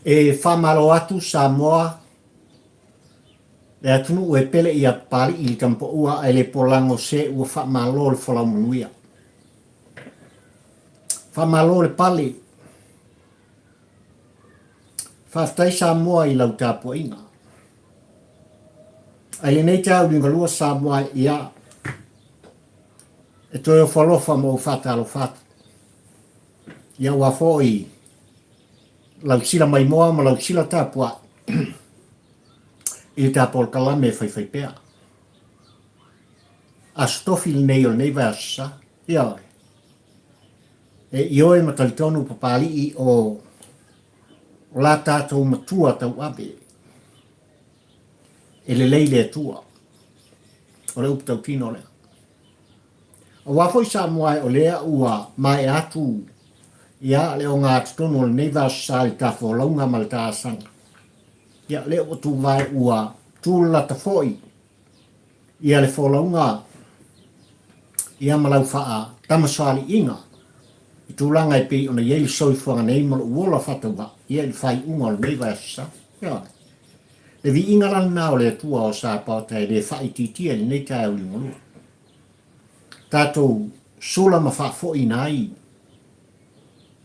E faamalo atu Samoa, le atunuu e pele ia Papali'i i le Tamapaua ae le polago se ua faamalo le folau manuia. Faamalo le pale. Faafetai Samoa i lau tapuaiga. Ae lenei taeao liugalua Samoa ia e toe ofo alofa ma ou faatalofa atu. Ia aua foi lau sila maimoa ma lau sila tapuai i le ta polokalame e faifaipea. Aso Tofi lenei o lenei vaiaso sa. Ioe. E ioe ma talitonu Papali'i o o la tatou matua tauave e lelei le Atua. O le upu tautino lea. Aua foi Samoa e o lea ua maea atu ia le ogatotonu o lenei vaiaso sa i le ta folauga ma le ta asaga. Ia lea ua tuvae ua tulalata foi ia le folauga ia ma lau faatamasoaliiga i tulaga e pei ona i ai le soifuaga nei ma lou ola faatauvaa ia i le faaiuga o lenei vaiaso sa. Ioe. Le viiga la lena o le Atua o Sapaota e le faaitiitia i lenei taeao liugalua. Tatou sula ma faafoiina ai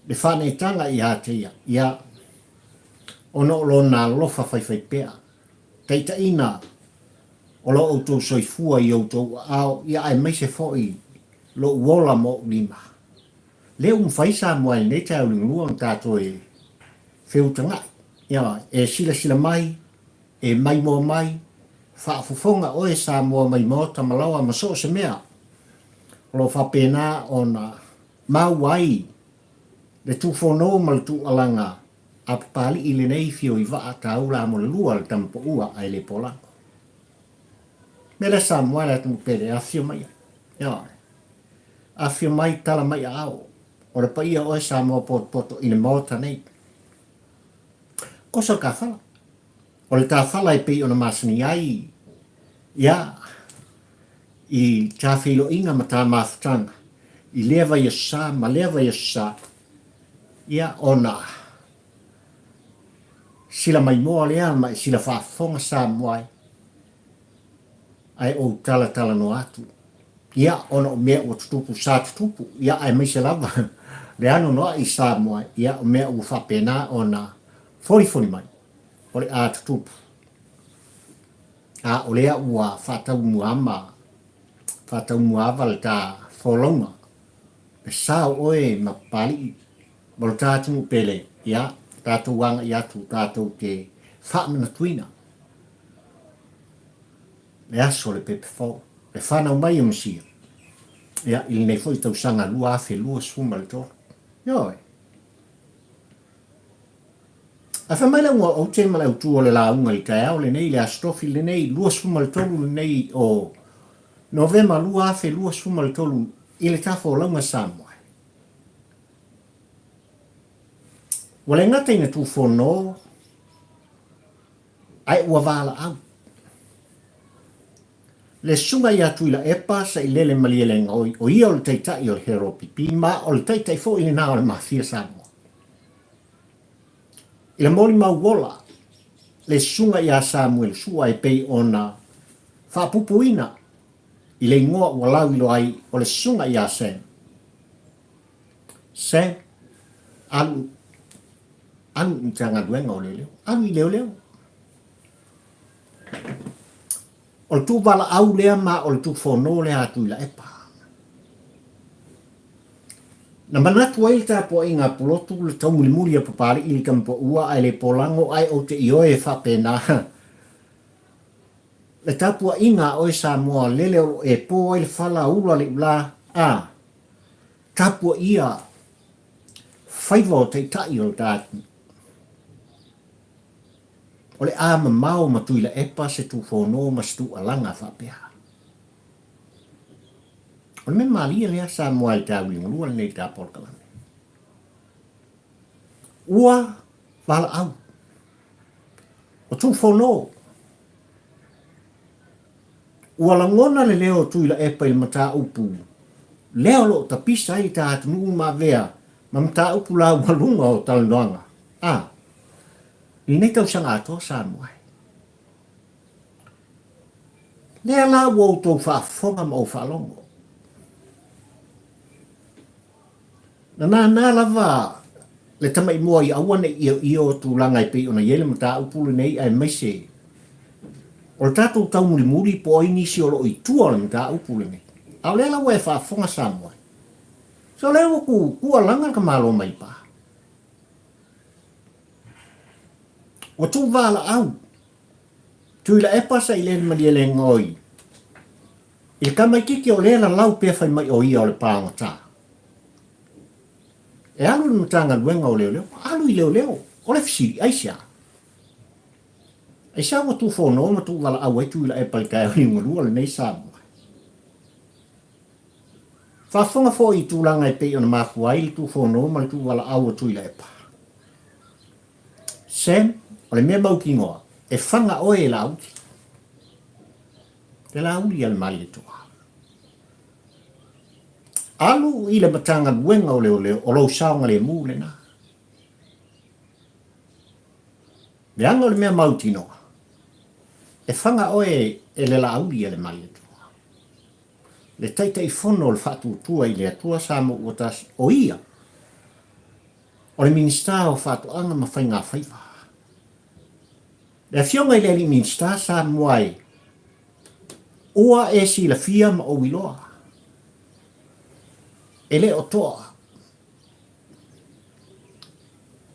le faaneetaga ia te ia, ia, ona o lona alofa faifaipea, taitaiina o lo outou soifua i outou aao, ia aemaise foi lou ola ma ou lima. Lea ua mafai Samoa i lenei taeao liugalua ona tatou e feutaga'i, ia, e silasila mai, e maimoa mai, faafofoga oe Samoa mai maota ma laoa ma so o se mea o lo o faapena ona maua ai le tufono ma le tuualaga a Papali'i lenei fio i vaa taula mo le lua le tama paua ae le polago. Mea lea Samoa le atunuu pele e afifio mai ai. Ioe. Afifio mai tala mai aao. O le paia oe Samoa potopoto i le maota nei. Kosa o le tafala. O le tafala e pei ona masani ai ia i tā feiloaiga ma tā mafutaga i lea vaiaso sa ma lea vaiaso sa, ia ona sila maimoa lea ma e sila faafofoga Samoa ai, ae ou talatalanoa atu, ia ona o mea ua tutupu sa tutupu, ia aemaise lava le anoanoai i Samoa, ia o mea ua faapena ona folifoli mai, o le a tutupu. A o lea ua faataumuama, faataumuaava le ta folauga, e sao oe ma Papali'i ma lo ta atunuu pele, ia, tatou agai atu tatou te faamanatuina le aso o le pepe fou, le fanau mai o Mesia, ia, i lenei foi tausaga 2023. Ioe. Ae fai mai le auga o aute ma le autu o le lauga i le taeao lenei, le Aso Tofi lenei, 23 lenei o Novema 2023 i le Tafolauga Samoa. Ua le gata ina tufono, ae ua valaau. Le susuga ia Tuilaepa Sailele Malielegaoi, o ia o le Taitai o le HRPP, ma o le Taitai foi lena o le Mafia Samoa. I le molimau ola, le susuga ia Samuel Sua e pei ona faapupuina i le igoa ua lauiloa ai o le susuga ia Sam. Sam, alu, alu i Matagaluega o Leoleo. Alu i Leoleo. O le tuvalaau lea ma o le tufono lea a Tuilaepa. Na manatu ai le tapuaiga a Pulotu, le taumulimuli a Papali'i i le Tamapaua ae le polago ae ou te ioe e faapena le tapuaiga a oe Samoa lele o lo e po ai le fala ula le ula a tapuaia faiva o taitai o le ta atunuu. O le a mamao ma Tuilaepa se tufono ma se tuualaga faapea. O le mea malie lea Samoa i le tauigalua lenei i le ta polokalame. Ua valaau. O Tufono. Ua lagona le leo o Tuilaepa i le mataupu lea o lo o tapisa ai le ta atunuu ma avea ma mataupu laualuga o talanoaga. A. Lenei tausaga atoa Samoa e. Lea la ua outou faafofoga ma ou faalogo. Na nānā lava le tamaimua ia aua ne i ioio tulaga e pei ona i ai le mataupu lenei aemaise o le tatou taumulimuli po o ai nisi o lo o i tua o le mataupu lenei. A o lea la ua e faafofoga Samoa, so o lea ua tuualaga le tamaloa mai pa. Ua tuuvalaau Tuilaepa sailele malielegaoi i le tamaititi o lea lalau pea fai mai o ia o le paogata. E alu i le Matagaluega o Leoleo, alu i Leoleo. O le fesili, aisea? Aisea ua tuufono ma tuuvalaau ai Tuilaepa i le taeao liugalua lenei Samoa? Faafofoga foi i tulaga e pei ona mafua ai le tuufono ma le tuuvalaau o Tuilaepa. Sam, o le mea mautinoa, e faga oe e Laauli. E Laauli a le Malietoa. Alu i le Matagaluega o Leoleo, o lou saogalemu lena. Leaga o le mea mautinoa, e faga oe e le Laauli a le Malietoa. Le Taitaifono o le Faatuatua i le Atua Samoa Ua Tasi, o ia o le Minisita o Faatoaga ma Faigafaiva. Le Afioga i le Alii Minisita Samoa e, ua e silafia ma ou iloa, e le o toa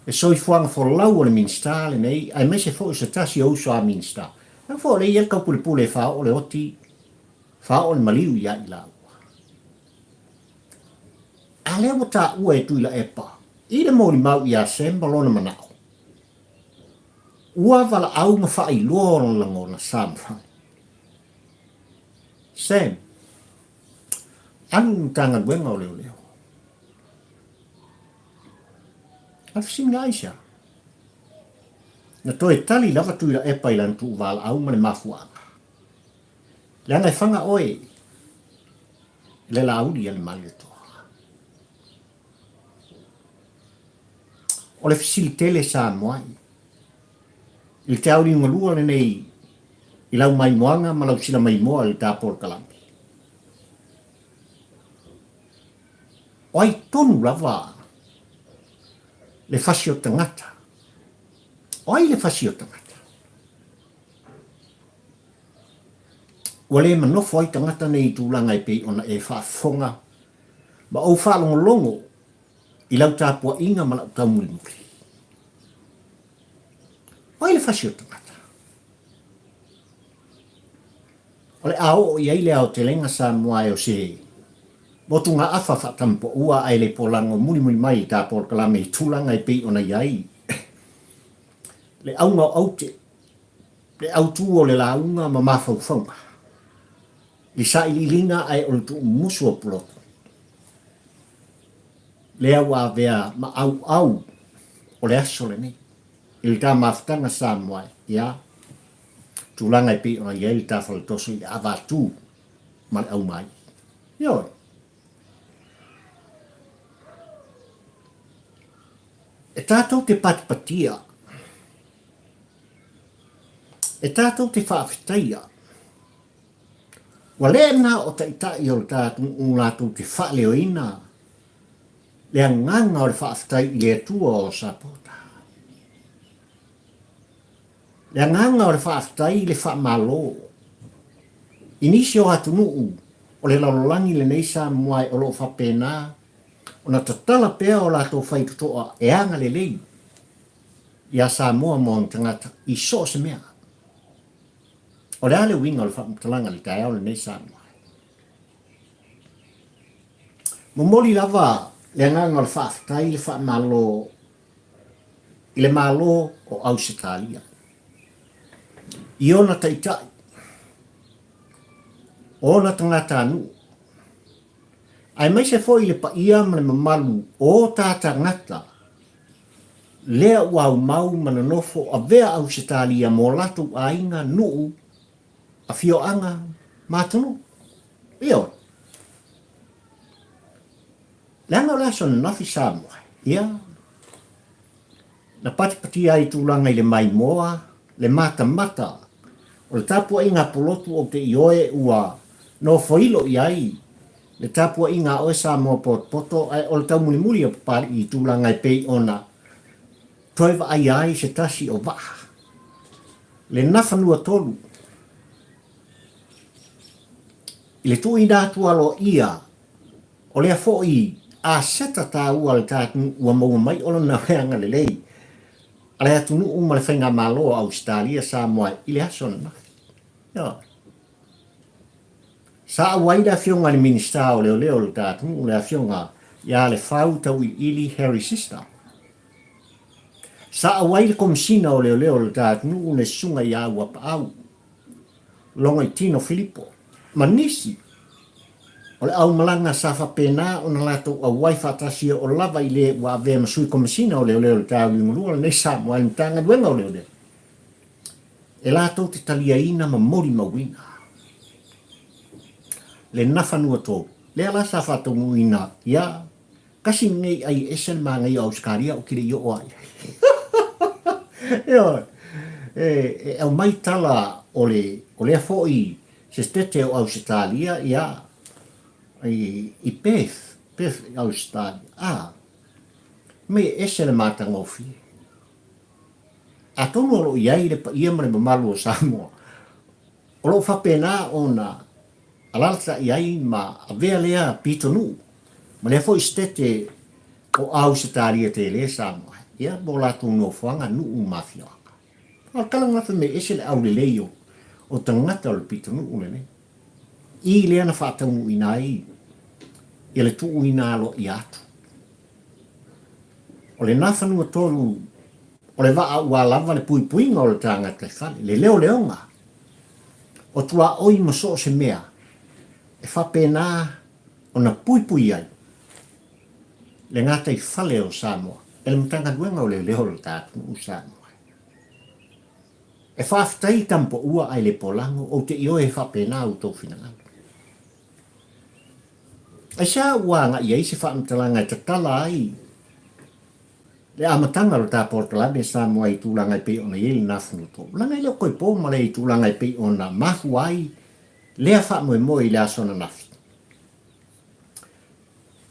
le soifuaga folau o le Minisita lenei, aemaise foi o se tasi o uso a Minisita. Aua foi o lea e i ai le taupulepule e faaoo le oti, faaoo le maliu ia i laua. A lea ua taua e Tuilaepa i le molimau ia Sam ma lona manao, ua valaau ma faailoa ona lagona Sam Fai. Sam, alu i le Matagaluega o Leoleo. A fesiliga aisea? Na toe tali lava Tuilaepa i lana tuuvalaau ma le mafuaaga. Leaga e faga oe i le Laauli a le Malietoa. O le fesili tele Samoa i le te auliugalua lenei i lau maimoaga ma lau silamaimoa i le ta polokalame. O ai tonu lava le fasi o tagata? O ai le fasi o tagata? Ua le manofo ai tagata nei i tulaga e pei ona e faafofoga ma ou faalogologo i lau tapuaiga ma lau taumulimuli. O ai le fasi o tagata? O le a oo i ai le aotelega Samoa e o se motugaafa faatamupoua ae le polago mulimuli mai i ta polokalame i tulaga e pei ona i ai le auga o aute le autu o le lauga ma mafaufauga i sailiiliga ae o le tuumusu o pulotu lea ua avea ma auau o le aso lenei i le ta mafutaga Samoa ia tulaga e pei ona i ai le ta faletoso i le avatu ma le aumai. Ioe. E tatou te patipatia E tātou te faafetaia, ua lena o taitai o le tatou latou te faaleoina le agaga o le faafetai i le Atua o Sapota. Le agaga o le faafetai i le faamalo i nisi o atunuu o le lalolagi lenei Samoa o lo o faapena ona tatala pea o latou faitotoa e agalelei iā Samoa ma ona tagata i so o se mea. O le a le uiga o le faamatalaga i le taeao lenei Samoa? Momoli lava le agaga o le faafetai le faamalo i le Malo o Ausetalia i ona taitai, o ona tagatanuu, aemaise foi le paia ma le mamalu o ta tagata lea ua aumau ma nonofo avea Ausetalia mo latou aiga, nuu, afioaga ma atunuu. Ioe. Leaga o le aso ananafi Samoa, ia. Na patipatia ai tulaga i le maimoa, le matamata o le tapuaiga a Pulotu ou te ioe ua nofoilo i ai le tapuaiga a oe Samoa potopoto ae o le taumulimuli o Papali'i i tulaga e pei ona toe vaaia ai se tasi o vaa le Nafanuatolu i le tuuina atu aloaia o lea foi aseta taua a le ta atunuu ua maua mai o lona agalelei a le atunuu ma le faigamalo o Ausetalia Samoa i le aso ananafi. Ioe. Sa auai le afioga i le Minisita o Leoleo o le ta atunuu, le afioga ia Lefau Tauiliili Harry Sister. Sa auai le Komesina o Leoleo o le ta atunuu, le Susuga ia Auapaau Logoitino Filipo, ma nisi o le aumalaga sa faapena ona latou auai faatasi e oo lava i le ua avea ma Sui Komesina o Leoleo i le Tauliugalua lenei Samoa i le Matagaluega o Leoleo e latou te taliaina ma molimauina le Nafanuatolu lea la sa faataunuuina ia Kasi lenei ai e ese le manaia o Ausetalia ou te le i oo lava i ai. Ioe. E, e aumai tala o le, o lea foi setete o Ausetalia, ia, i, i Perth, Perth i Ausetalia. A, mai e ese le matagofie. Atonu o lo o i ai le paia ma le mamalu o Samoa, o lo o faapena ona Alaalatai ai ma avea lea pitonuu ma lea foi setete o Ausetalia tele Samoa ia mo latou nofoaga, nuu ma afioaga. A o le tala gata mea ese le aulelei o o tagata o le pitonuu lenei. I lea na faataunuuina ai ia le tuuina aloaia atu. O le Nafanuatolu o le vaa ua lava le puipuiga o le tagata i fale, le leoleoga o tuaoi ma so o se mea e faapena ona puipui ai le gataifale o Samoa e le Matagaluega o Leoleo o le ta atunuu Samoa. E faafetai Tamapoua ae le polago, ou te ioe e faapena outou finagalo. Aisea ua agai ai se faamatalaga e tatala ai Le amataga o le ta polokalame Samoa i tulaga e pei ona i ai lena Fonotou. Leaga e le o toe po ma le i tulaga e pei ona mafua ai lea faamoemoe i le aso ananafi.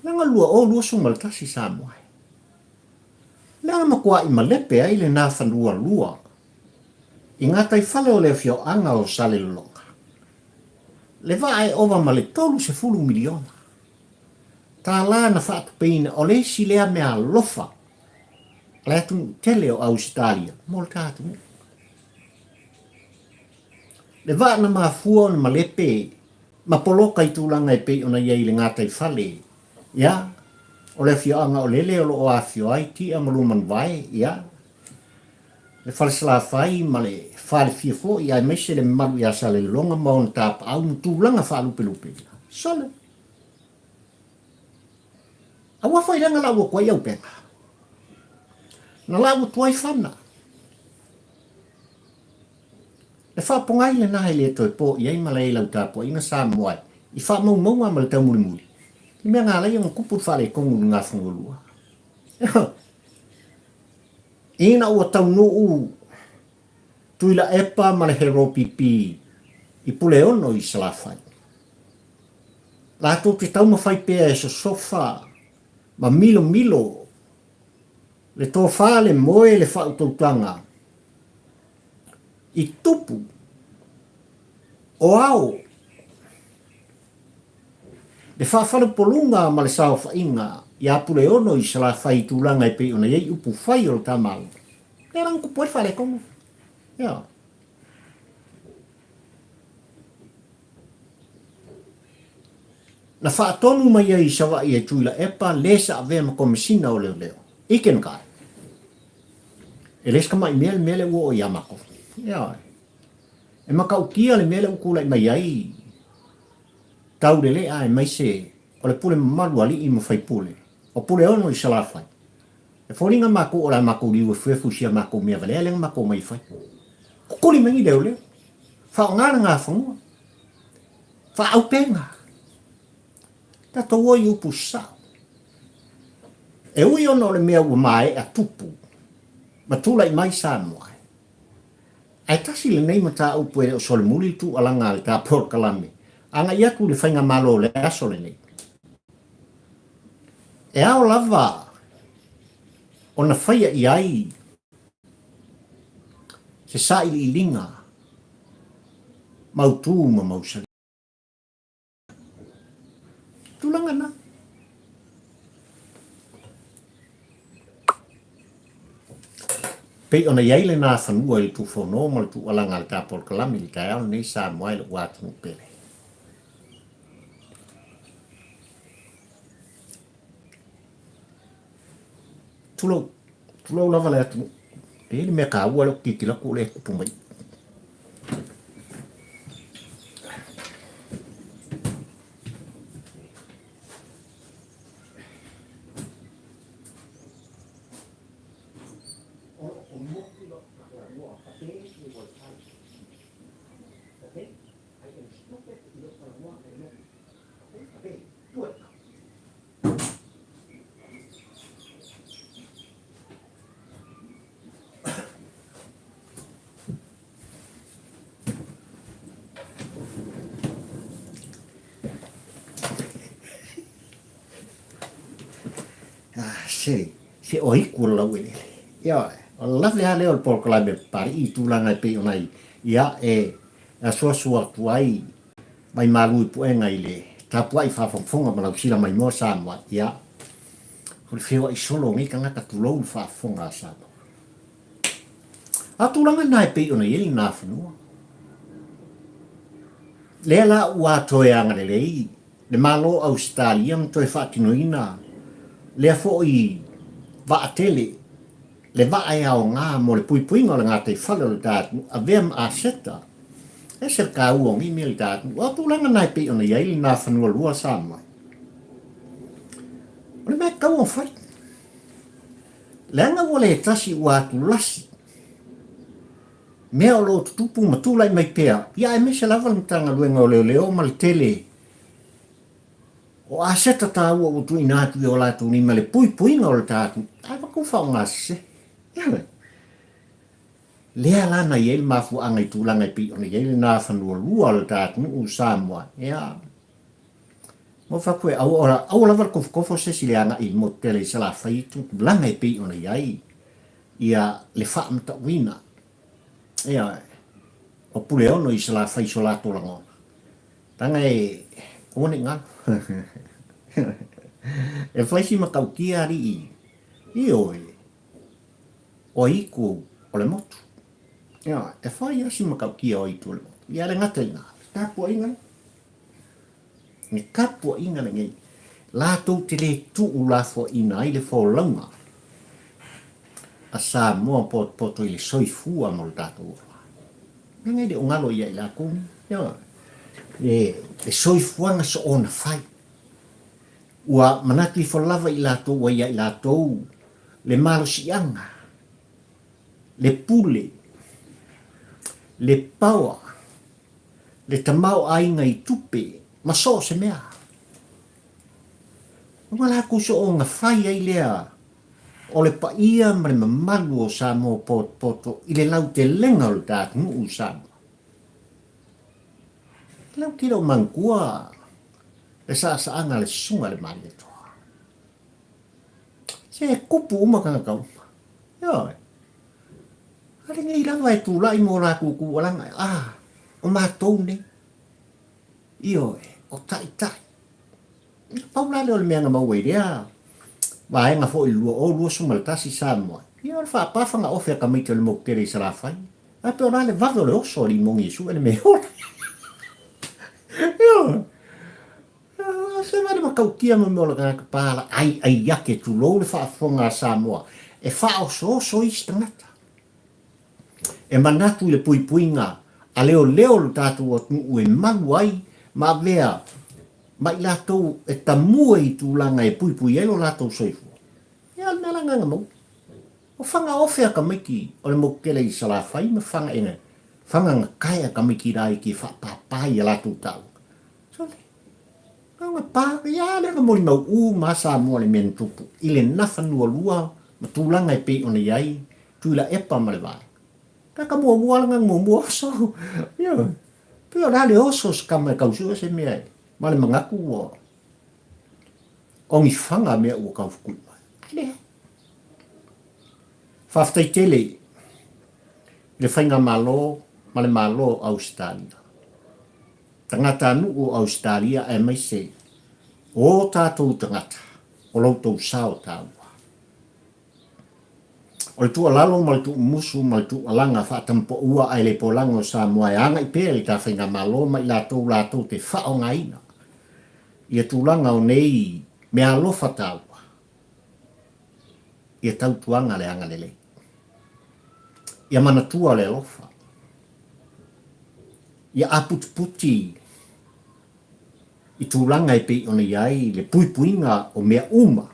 Leaga 2021 Samoa e. Leaga matuai malepe ai lena fanua lua i gataifale o le afioaga o Salelologa. Le vaa e ova ma le 30 miliona. Tālā na faatupeina o le isi lea mea alofa a le atunuu tele o Ausetalia mo le ta atunuu. Le vaa na mafua ona malepe ma poloka i tulaga e pei ona i ai i le gataifale, ia, o le afioaga o Lele o lo o afifio ai Tia ma Luamanuvae, ia, le Falesalafai ma le Falefia foi aemaise le mamalu ia Salelologa ma ona tapaau ma tulaga faalupelupe. Sole! Aua foi lea na lau atu ai Aupega. Na lau atu ai Fana. Le faapogai lena e le toe po i ai ma le lau tapuaiga Samoa i faamaumauga ma le taumulimuli. Le mea na ala ai ona tupu le faaletonu i le Gafanua. Ina ua taunuu Tuilaepa ma le Heropipi i Puleono i Salafai. Latou te taumafai pea e sosofa ma milomilo le tofa le moe le faautautaga i tupu o ao le faafalupoluga ma le saofaiga ia Puleono i Salafai i tulaga e pei ona i ai upu fai o le ta Malo. Lea la na tupu ai le faaletonu. Ioe. Na faatonu mai ai i Savaii e Tuilaepa le sa avea ma Komesina o Leoleo. Ike na kai. E le se tamai mea le mea lea ua oo ia matou. Ioe. E matautia le mea lea ua tulai mai ai taulelea aemaise o le pule mamalu a alii ma faipule o Puleono i Salafai. E foliga makou o le a makou liu efuefu i sia makou mea valea lea na makou omai e fai. Kukuli mai ni leoleo. Faaaoga le gafanua. Faaaupenga. Tatou o i upu sao. E ui ona o le mea ua maea tupu. Ma tulai mai Samoa. Ae tasi lenei mataupu e le o solomuli le tuualaga a le ta polokalame agai atu i le faigamalo o le aso lenei. E ao lava ona faia i ai se sailiiliga mautu ma mausali. Tulaga na. Pei ona i ai lena fanua i le Tufono ma le tuualaga a le ta polokalame i le taeao lenei Samoa e lou atunuu pele. Tulou, tulou lava le atunuu. E i ai le mea taua lea ou te tilotilo atu o lea e tupu mai. Ah, se, se o iku o le lauelele. Ia, o le lave lava lea o le polokalame a Papalii i tulaga e pei ona i, ia, e asuasu atu ai mai malu i puega i le tapuai faafogafoga ma lausila maimoa Samoa, ia, o le feoai solo o nei tagata tulou le faafofoga a Samoa. A o tulaga na e pei ona i ai lena fanua. Lea la ua toe agalelei le Malo o Ausetalia ma toe faatinoina lea foi vaa tele, le vaa e aoga mo le puipuiga o le gataifale o le ta atunuu, avea ma aseta. E ese le taua o nei mea i le ta atunuu. A o tulaga na e pei ona i ai lena fanua lua Samoa. O le mea e tatau ona fai. Leaga ua le tasi ua atulasi mea o lo o tutupu ma tulai mai pea, ia aemaise lava le Matagaluega o Leoleo ma le tele o aseta taua ua tuuina atu i o latou lima i le puipuiga o le ta atunuu, ae avatu faaaoga sese. Ioe. Lea la na i ai le mafuaaga i tulaga e pei ona i ai lena fanua lua o le ta atunuu o Samoa, ia, Mo fai atu e aua lava le tofotofo se isi i le agai i le motu tele i Salafai i tulaga e pei ona i ai ia le faamatauina ia o Puleono i Salafai i so latou lagona. Leaga e aua ne i galo. E fai si matautia alii, ioe, o aitu o le motu. Ioe, e fai lava si matautia o aitu o le motu. Ia le gata i ina, le tapuaiga lea. Le tapuaiga lenei, latou te le tuulafoaiina ai le folauga a Samoa potopoto i le soifua ma lo tatou ola. Leaga e le o galo ia i latou nei. Ioe. Le soifuaga soona fai. Ua manatu ifo lava i latou ua ia i latou le malosiaga, le pule, le power, le tamaoaiga i tupe ma so o se mea. Ua latou soona fai ai lea o le paia ma le mamalu o Samoa potopoto i le lautelega o le ta atunuu o Samoa. Lau te le o manatua le saasaaga a le Susuga i le Malietoa. Se e kupu uma tagata uma. Ioe. A lenei lava e tulai mo latou tuualaga, a, o matou nei. Ioe, o taitai. Na pau la lea o le mea na maua i lea vaega foi i le 2021 Samoa, ia o le faapafa na ofe a tamaiti o le motu tele i Salafai. Ae pei o la le vave o le oso a Limoni e sue le mea e ola. Ioe. Se vale matautia ma mea o le tagata pala ai ai ake tulou le faafofoga a Samoa e faaosooso isi tagata. E manatu i le puipuiga a leoleo o lo tatou atunuu e malu ai ma avea ma i latou e tamue i tulaga e puipui ai lo latou soifua. Ia o le mea la lena na maua. O fagaofe a tamaiti o le motu tele i Salafai ma fagaega fagagatae a tamaiti laiti e faapapa i a latou taaloga. Sole. Taga pa, ia lea na molimau uma lava Samoa i le mea na tupu i le nafa nualua ma tulaga e pei ona i ai. Tuilaepa ma le vaega. Taka muamua lana muamua oso. Ioe. Pei o le a le oso o se tama e tau sue se mea e, ma le manatu ua o ni fana mea ua tau fukui mai. Ae leai. Faafetai tele i le Faigamalo ma le Malo o Ausetalia. Tagatanuu o Ausetalia aemaise o o tatou tagata o lo outou sao taua. O le tuualalo ma le tuumusu ma le tuualaga faatampoua ae le polaga o Samoa e agai pea i le ta Faigamalo ma i latou latou te faaaogaina ia tulaga o nei meaalofa taua ia tautuaga le agalelei. Ia manatua le alofa. Ia aputiputi i tulaga e pei ona i ai le puipuiga o mea uma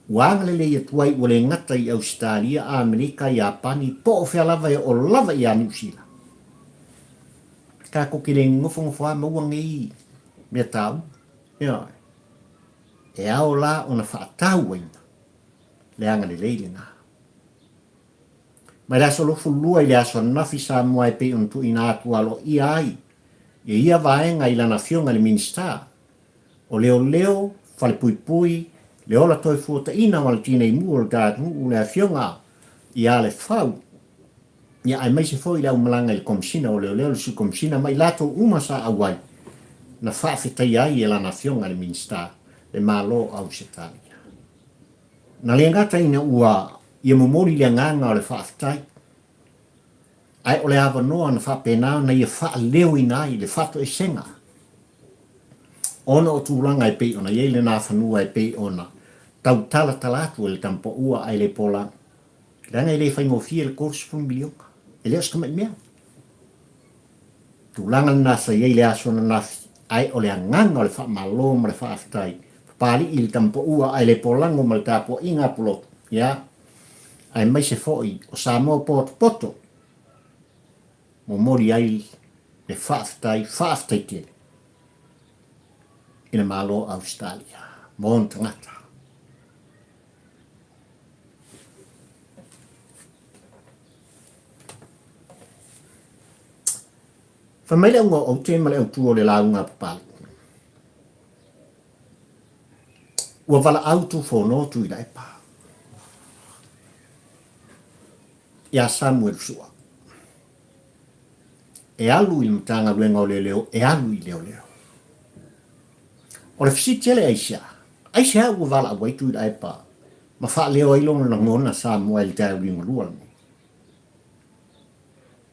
ua agalelei atu ai ua le gata i Ausetalia, Amerika, Iapani, po o fea lava e oo lava ia Niu Sila. Tatou te le nofonofo lava maua nei mea taua. Ioe. E ao la ona faatauaina le agalelei lena. Mai le aso 22 i le aso ananafi Samoa e pei ona tuuina atu aloaia ai e ia vaega i lana Afioga i le Minisita o Leoleo, Falepuipui, le Ola Toefuataina ma le Tineimu o le ta atunuu, le Afioga ia Lefau, ia aemaise foi le aumalaga i le Komesina o Leoleo, le Sui Komesina ma i latou uma sa auai na faafetaia ai e lana Afioga i le Minisita le Malo o Ausetalia. Na le gata ina ua ia momoli le agaga o le faafetai, ae o le avanoa na faapena ona ia faaleoina ai le faatoesega ona o tulaga e pei ona i ai lena fanua e pei ona tau talatala atu e le Tamapoua ae le Pola, leaga e le faigofie le 30 miliona, e le o se tamai mea. Tulaga lena sa i ai le aso ananafi, ae o le agaga o le faamalo ma le faafetai, Papalii i le Tamapoua ae le Polago ma le tapuaiga a Pulotu, ia, aemaise foi o Samoa potopoto, momoli ai le faafetai, faafetai tele i le Malo o Ausetalia ma ona tagata. Fai mai le auga o aute ma le autu o le lauga a Papalii. Ua valaau Tufono Tuilaepa iā Samuelu Sua e alu i le Matagaluega o Leoleo e alu i Leoleo. O le fesili tele aisea? Aisea ua valaau ai Tuilaepa ma faaleo ai lona lagona Samoa i le taeao liugalua lenei?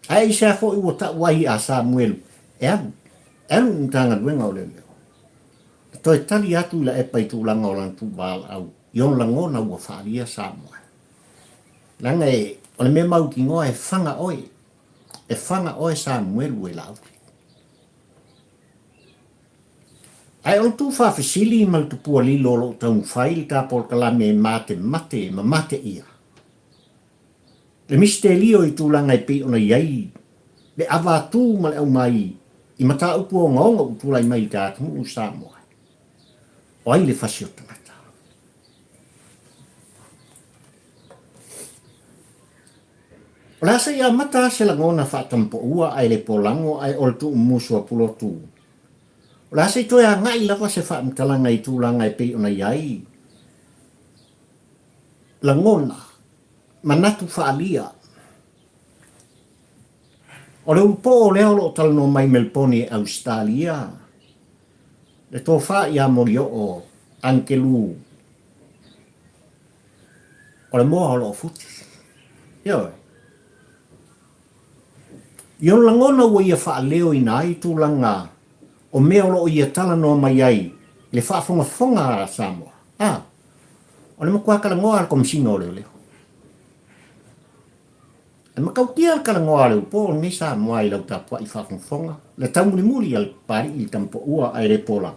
Ae aisea foi ua tau ai a Samuelu e alu, e alu i le Matagaluega o Leoleo? Na toe tali atu Tuilaepa i tulaga o lana tuuvalaau i ona lagona ua faaalia Samoa. Leaga e, o le mea mautinoa e faga oe, e faga oe Samuelu e Laauli. Ae o le tuufaafesili ma le tupua lilo o lo o taumafai le ta polokalame e matemate ma mateia le misitelio i tulaga e pei ona i ai le avatu ma le aumai i mataupu ogaoga ua tulai mai i le atunuu o Samoa. O ai le fasi o tagata? O le a se i amata se lagona faatampoua ae le polago ae o le tuumusu a Pulotu. O le a se i toe agai lava se faamatalaga i tulaga e pei ona i ai lagona, manatu faaalia. O le ulupoo lea o lo o talanoa mai i Meleboni e Ausetalia, le tofa ia Molioo Angelou O le moa o lo o futi. Ioe. I ona lagona ua ia faaleoina ai tulaga o mea o lo o ia talanoa mai ai i le faafogafoga a Samoa, a, o le matua talanoa a le Komesina o Leoleo. E matautia le talanoa a le upo o lenei Samoa i lau tapuai faafogafoga, le taumulimuli a le Papalii i le Tamapoua ae le Pola,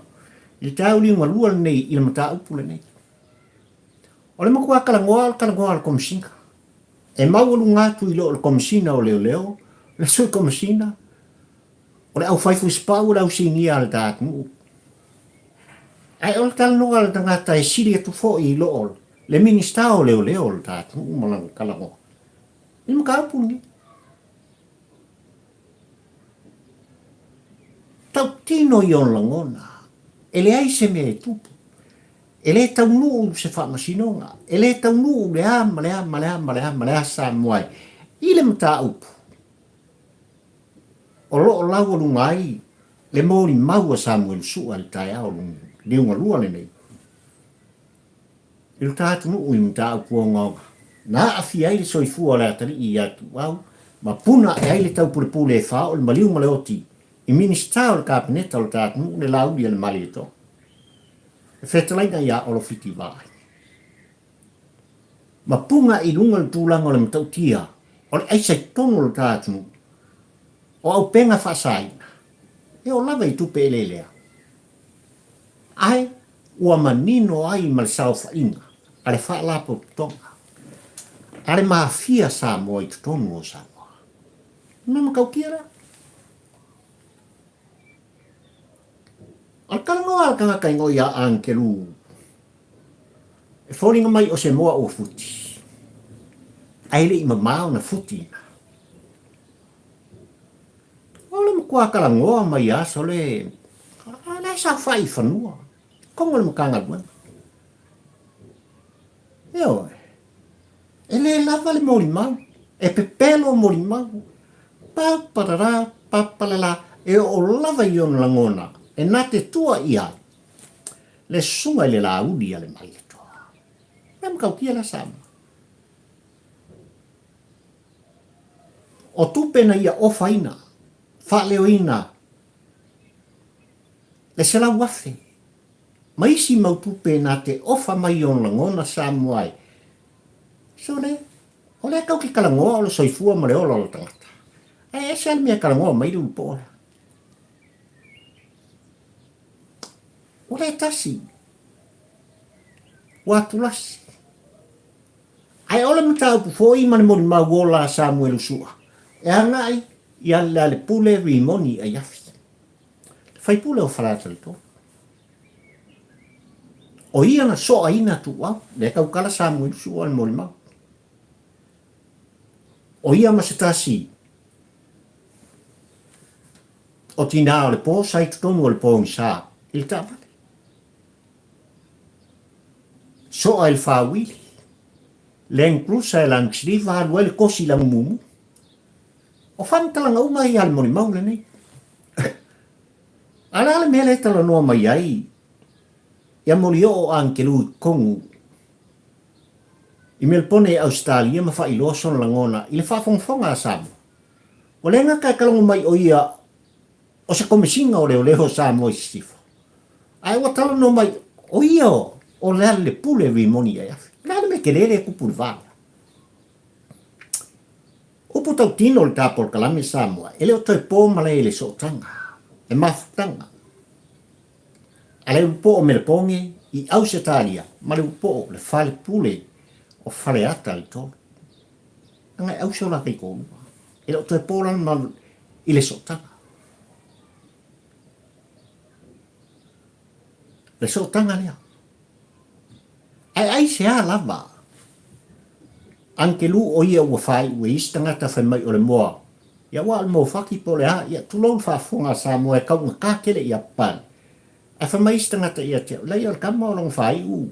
i le taeao liugalua lenei i le mataupu lenei. O le matua talanoa o le talanoa a le Komesina. E maualuga atu i lo le Komesina o Leoleo, le Sui Komesina, o le aufai fusipau o le au sinia a le ta atunuu. Ae o le talanoa a le tagata e sili atu foi i lo Le Minisita o Leoleo o le ta atunuu ma lana talanoa i le mataupu lenei. Tautino i ona lagona, e leai se mea e tupu, e le taunuu se faamasinoga, e le taunuu le a ma le a ma le a ma le a ma le a Samoa e i le mataupu o lo o laualuga ai le molimau a Samuelu Sua i le taeao liugalua lenei. I lo ta atunuu i mataupu ogaoga, na aafia ai le soifua o le atalii ia Tuuau ma puna ae ai le taupulepule e faaoo le maliu ma le oti i Minisita o le Kapeneta o lo ta atunuu le Laauli a le Malietoa, le fetalaiga ia Olo Fiti Vaai. Ma puna i luga le tulaga o le matautia o le aisa i totonu o lo ta atunuu, o auupega faasaina, e oo lava i tupe eleelea. Ae ua manino ai ma le saofaiga a le Faalapotopotoga a le Mafia Samoa i totonu o Samoa. Mea matautia lea. O le talanoa a le tagata i ia Angelu, e foliga mai o se moa ua futi, ae le i mamao na futi ina. O le matua talanoa mai a sole, a la e saofai i fanua, totonu o le Matagaluega. Ioe. E le lava le molimau, e pepelo molimau, pa parara, pa palala, e oo lava i ona lagona, e na te tua i ai le susuga i le Laauli a le Malietoa. Mea matautia la Samoa. O tupe na ia ofaina, faaleoina le 100,000 ma isi mau tupe na te ofa mai i ona lagona Samoa ai. Sole, o lea kau ke talanoa o le soifua ma le ola o le tagata. Ae ese lava le mea e talanoa mai le ulupo lea. O lea tasi, ua tulasi. Ae o le mataupu foi ma le molimau ola a Samuelu Sua, e agai ia Lealepule Rimoni Aiafi, le faipule o Faleata 3. O ia na soaina Tuuau, lea tautala Samuelu Sua le molimau. O ia ma se tasi o tinā o le pō sa i totonu o le pōgisa i le taavale. Soa i le faauili, Land Cruiser e Landsleva alu ai le kosi i lagumumu. O faamatalaga uma ia a le molimau lenei. A o le a le mea lea e talanoa mai ai ia Molioo Angelu i Kongu i Melpone i Ausetalia ma faailoa sona lagona i le faafogafoga a Samoa? Ua le gata e kalogo mai o ia o se Komesina o Leoleo o Samoa i Sisifo, ae ua talanoa mai o ia o Lealailepule Rimoni Aiafi. O le a le mea tele lea e tupu i le va lea? Upu tautino le ta polokalame Samoa, e le o toe po malae i le sootaga, le mafutaga a le ulupo o Melepoge i Ausetalia ma le ulupo o le Falepule o Faleata i le 3. Leaga e ause o la taitoalua. E le o toe po lana ma i le sootaga. Le sootaga lea. Ae aisea lava Angelu o ia ua faaiu e isi tagata fai mai o le moa, ia aua o le mofaki po o le a, ia tulou le faafofoga a Samoa e taugata tele i Apapale. Ae fai mai isi tagata ia te au, leai o le tama o lona faaiu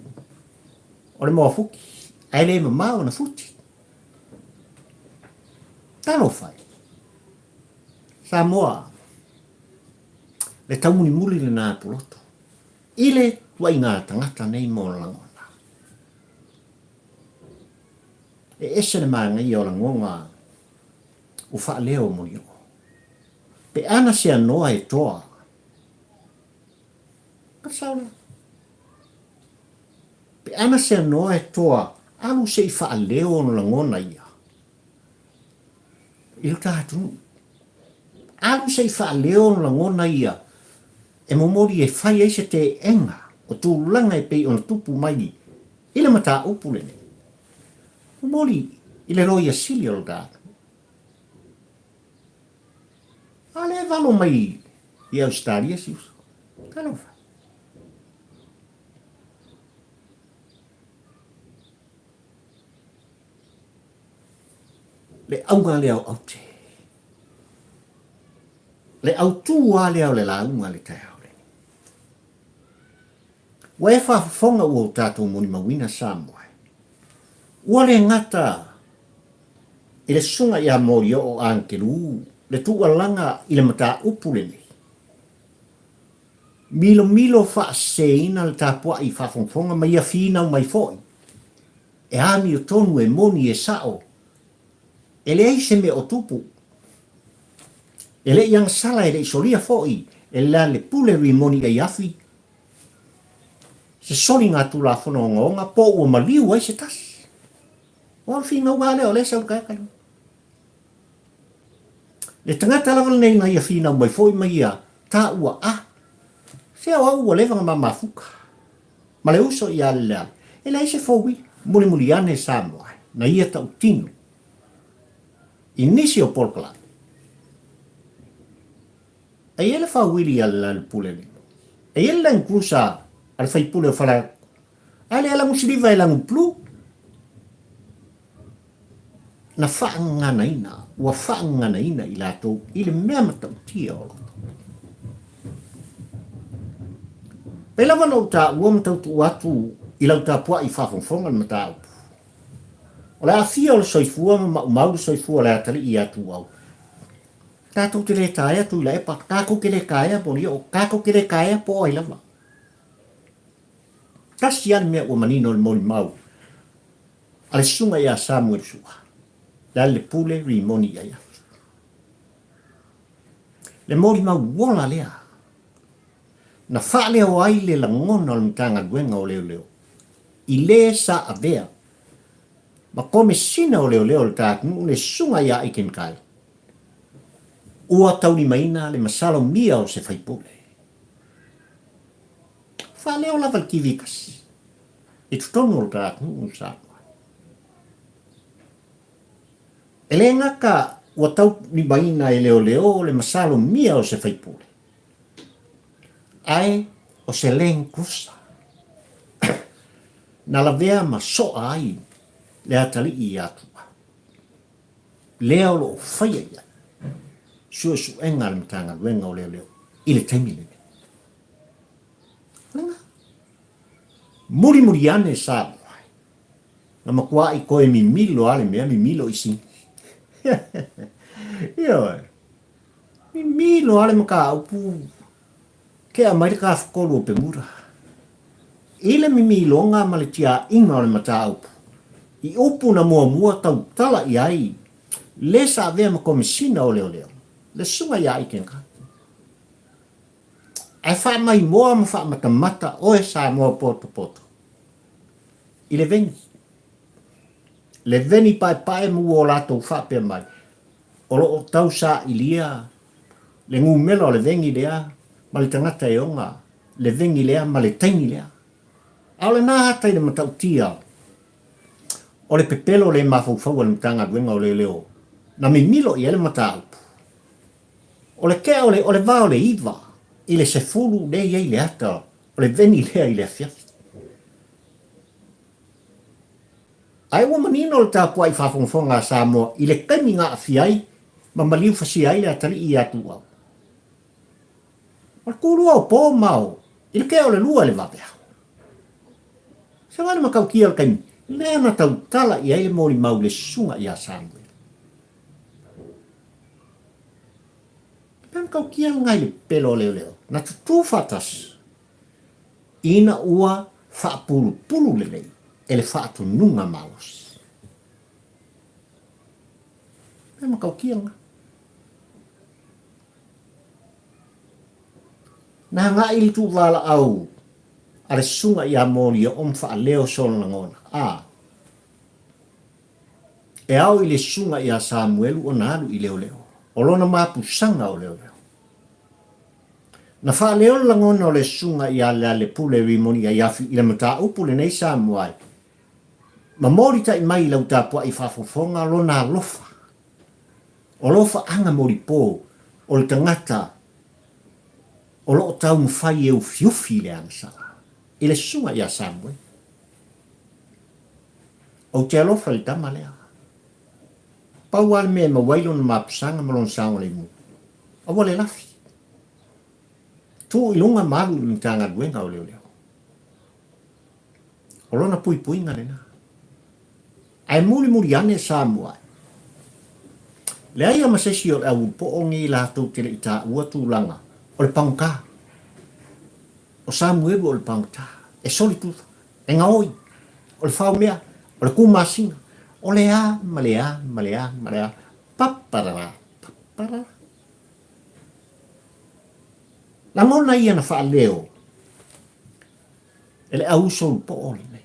o le moa futi, ae le mamao ona futi. Talofa e! Samoa, le taumulimuli lena a Puloto i le tuaiga tagata nei mo lagona. E ese le manaia o lagona ua faaleo mo Io. Pe ana se anoa e toa, ka sao lea. Pe ana se anoa e toa, alu se i faaleo ona lagona ia i lo ta atunuu. Alu se i faaleo ona lagona ia e momoli e fai ai se teena o tulaga e pei ona tupu mai i le mataupu lenei. Momoli i le Loia Sili o lo ta atunuu. A lea e valo mai i Ausetalia si uso. Talofa. Le auga lea o aute. Le autū lava lea o le lauga i le taeao lenei. Ua e faafofoga ua o tatou molimauina Samoa e. Ua le gata i le susuga ia Molioo Agelu le tuualaga i le mataupu lenei. Milomilo faaseseina le tapuai faafogafoga ma ia finau mai foi e amiotonu, e moni, e sao, e leai se mea o tupu. E le i agasala, e le i solia foi e Lealepule Rimoni Aiafi se soliga Tulafono ogaoga po ua maliu ai se tasi. O le finauga lava lea o lea e sau i le kaeka lea. Le tagata lava lenei na ia finau mai foi ma ia taua a, se o au ua leva ona ma mafuta ma le uso ia Leale, e leai se four-wheel, mulimuli ane Samoa na ia tautino i nisi o polokalame. E i ai le four-wheel ia Lealepule nei. E i ai le Land Cruiser a le faipule o Falealupo. A lea lagu siliva e lagu blue. Na faagaganaina, ua faagaganaina i latou i le mea matautia o loto. Pei lava na ou taua ma tautuu atu i lau tapuai faafogafoga le mataupu. O le aafia o le soifua ma maumau le soifua o le atalii ia Tuau. Tatou te le taea Tuilaepa, tatou te le taea Molioo, tatou te le taea po o ai lava. Tasi lava le mea ua manino i le molimau a le susuga ia Samuel Sua, le a le pule Rimoni i ai atu. Le molimau ola lea na faaleo ai le lagona o le Matagaluega o Leoleo i le sa avea ma Komesina o Leoleo o le ta atunuu le susuga ia Aiken Kyle ua taulimaina le masalomia o se faipule. Faaleo lava le TV tasi i totonu o le ta atunuu o Samoa. E le gata ua taulimaina e leoleo le masalomia o se faipule, ae o se Land Cruiser na lavea ma soa ai le atalii ia Tuua. Lea o lo o faia i ai suesuega a le Matagaluega o Leoleo i le taimi lenei. O lena. Mulimuli ane Samoa, na matuai koe mimilo a le mea mimilo i sini. Ioe. Mimilo a le mataupu ke aumai le tafatolu o Pemuda. I le mimiloga ma le tiaiga o le mataupu, i upu na muamua tautala i ai le sa avea ma Komesina o Leoleo, le Susuga ia Aikenga. Ae faamaimoa ma faamatamata oe Samoa potopoto i le veni. Le veni paepae ma ua o latou faapea mai, o lo o tausailia le numera o le veni lea ma le tagata e ona le veni lea ma le taimi lea. A o lena ata i le matautia o le pepelo le mafaufau a le Matagaluega o Leoleo na mimilo i ai le mataupu. O le kea o le, o le va o le 9 i le 10 lea e i ai le ata o le veni lea i le afiafi. Ae ua manino le tapuai faafogafoga a Samoa i le taimi na aafia ai ma maliu fasia ai le atalii ia Tuuau. O le tulua o po ma o i le kea o le lua i le vaveao. Se wale matautia o le taimi lea na tautala i ai le molimau i le susuga ia Samuel. Pea matautia lena i le pelo o leoleo na tutū faatasi ina ua faapulupulu lelei e le faatonuga malosi. Pea matautia lena. Na agai le tuuvalaau a le susuga ia Molioo ma faaleo sona lagona, a e ao i le susuga ia Samuelu ona alu i leoleo, o lona mapusaga o leoleo. Na faaleo le lagona o le susuga ia Lealepule Rimoni Aiafi i le mataupu lenei Samoa ai, ma molitai mai i lau tapuai faafofoga lona alofa, o lofaaga molipo o le tagata o lo o taumafai e ufiufi i le agasala, i le susuga ia Samuel. Ou te alofa i le tama lea. Pau lava le mea e maua ai lona mapusaga ma lona saogalemu, aua le lafi. Tuu i luga ma alu i le Matagaluega o Leoleo. O lona puipuiga lena. Ae mulimuli ane Samoa, leai lava ma se isi o le au ulupoo nei latou te le i taua tulaga o le pagota. O Samuelu o le pagota, e soli tufa, e gaoi, o le faomea, o le kū masina, o le a ma le a ma le a ma le a, paparara, paparara. Lagona ia na faaleo e le au uso ulupoo lenei.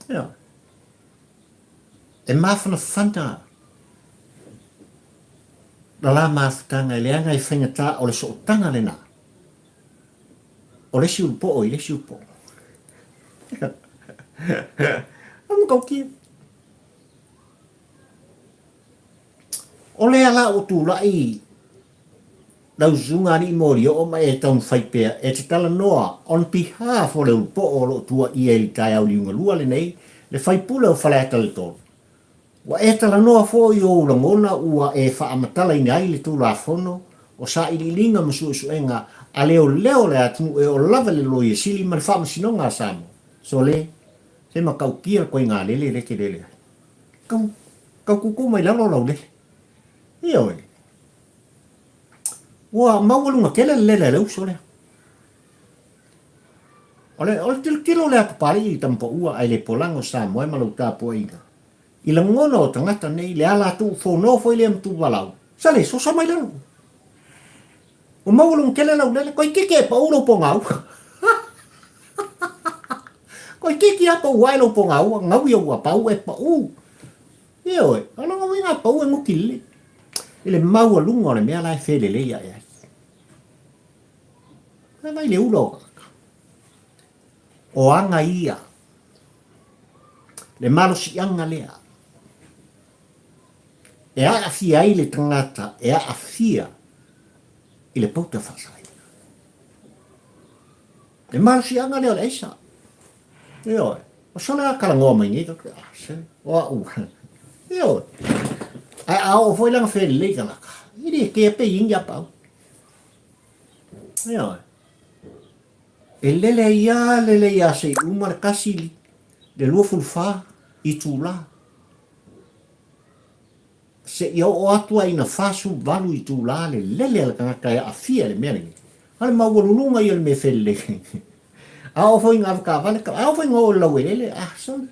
Ioe. E mafanafana la la mafutaga e leaga e faigata o le sootaga lena o le isi ulupoo i le isi ulupoo. O le matautia. O lea la ua tulai lau susuga alii molioo ma e taumafai pea e te talanoa on behalf o le ulupoo o lo o tuuaia i le taeao liugalua lenei, le faipule o Faleata le 3. Ua e talanoa foi i ou lagona ua e faamatalaina ai le Tulafono o Sailiiliga ma Suesuega a Leoleo o le atunuu e oo lava i le Loia Sili ma le Faamasinoga a Samoa. Sole, se matautia le koiga lele lea e te lele ai. Tau, tau tutu mai lalo lau lele. Ioe. Ua maualuga tele le lele a le uso lea. O le, o le tilotilo lea a Papalii i Tamapaua ae le polaga o Samoa ma lau tapuaiga. I lagona o tagata nei, le ala tuufono foi lea ma tuvalau, sa le sosa mai lalo. Ua maualuga tele lau lele, toeitiiti e pau lou pogaua. Toeitiiti lava pau ae lou pogaua, gau ia ua pau e pau. Ioe, o lona uiga a pau e guti lelei. I le maualuga o le mea la e felelei ae ai. E vai le ula o tagata. O aga ia, le malosiaga lea, e aafia ai le tagata e aafia i le pauta faasalaina. Le malosiaga lea o le aisa. Ioe, o sole a talanoa mai nei, ah, se, o au. Ioe. Ae a oo foi lana felelei tagata, e le kea pe ingi a pau. Ioe. E lele ia, lele ia se i uma le kasi le 24 itula. Seia oo atu ai ina 48 itula le lele a le tagata e aafia i le mea lenei. A o le maualuluga ia o le mea felelei. A oo foi ina avetaavale, a oo foi ina oo i le laueleele, ah, sole.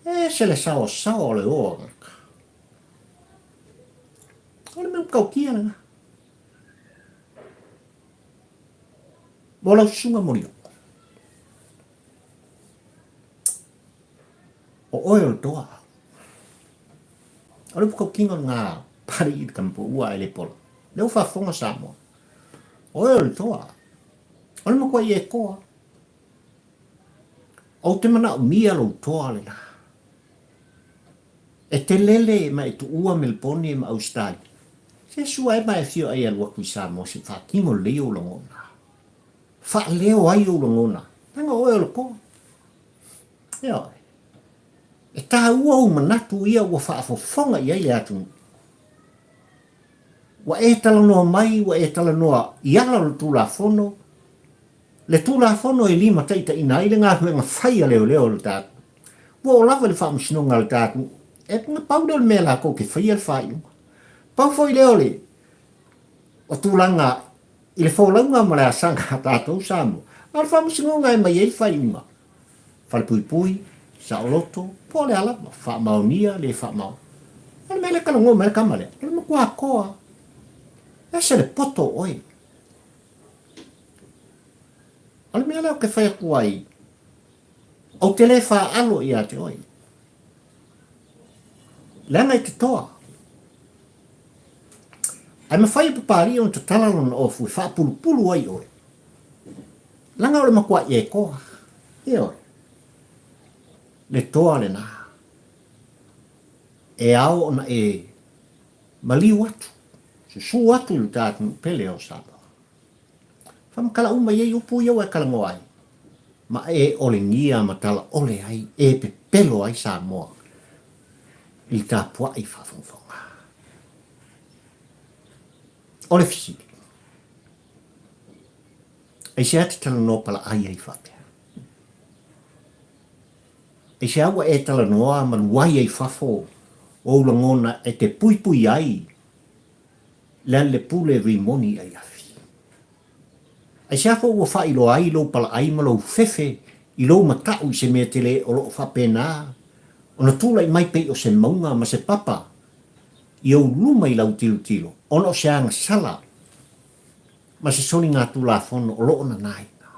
E ese le saoasaoa o le o a tagata. O le mea matautia lena. Mo lau susuga Molioo. O oe o le toa. O le whakakinga o ngā pari i te kampo ua e le pola. Lea ua faafofoga Samoa. O oe o le toa. O le matua i e koa. Ou te manaomia lou toa lena. E te lele ma e tuua Melebone ma Ausetalia. Se sua e ma e afio ai e alu atu i Samoa se i faatino lelei ou lagona. Faaleo ai ou lagona. Leaga o oe o le toa. Ioe. E taua ou manatu ia ua faafofoga i ai le atunuu. Ua e talanoa mai, ua e talanoa i ala o le Tulafono, le Tulafono e limataitaiina ai le galuega fai a leoleo o le tatou. Ua oo lava i le faamasinoga a le tatou, e na pau lea o le mea latou te faia le faaiuga. Pau foi lea o le o tulaga i le folauga ma le asaga a tatou Samoa, a o le faamasinoga e aumai ai le faaiuga. Falepuipui, saoloto, po o le a lava, faamaonia, le faamaonia. O le mea lea e talanoa mai ai le tama lea, o le matua toa. E ese le poto o oe. O le mea lea ou te fai atu ai, ou te le faalo ia te oe. Leaga e te toa. Ae mafai e Papalii ona tatala lona ofu e faapulupulu ai oe. Leaga o le matua e toa. Ioe. Le toa lena. E ao ona e maliu atu, susu atu i le ta atunuu pele o Samoa. Whamatala uma i ai upu ia ua e talanoa ai, ma e olegia ma talaole ai, e pepelo ai Samoa. I le tapuai faafogafoga. O le fesili, aisea te talanoa palaai ai faapea? Aisea ua e talanoa ma luai ai fafo ou lagona e te puipui ai le alelepule Rimoni i Aiafi? Aisea foi ua faailoa ai lou palaai ma lou fefe i lou mataʻu i se mea tele o lo o faapena ona tulai mai pei o se mauga ma se papa i ou luma i lau tilotilo ona o se agasala ma se soligatulafono o lo o nanaina?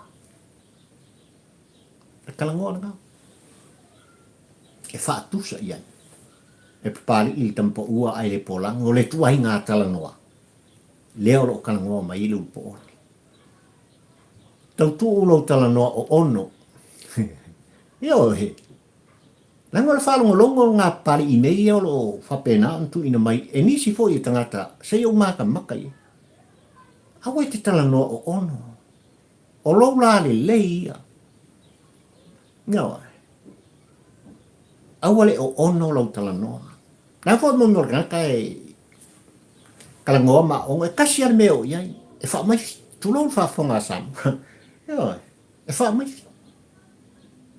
E talanoa lena e faatusa i ai e Papali'i le tamapaua ae le polagi o le ituaiga talanoa lea o lo o talanoa mai ai le ulupooli. Tautuu lou talanoa o ono. Ioe. Leaga o le faalogologo o ngā Papali'i nei ia o lo o faapena ona tuuina mai e nisi foi o tagata se i ou makamaka i ai. Aua e te talanoa o ono. O lou lā lelei ia. Ioe. Aua le o ono lou talanoa. Leaga foi mo mea o le tagata e talanoa ma aoga, e tasi lava le mea e oo i ai, e faamaisi. Tulou le faafofoga a Samoa. Ioe. E faamaisi.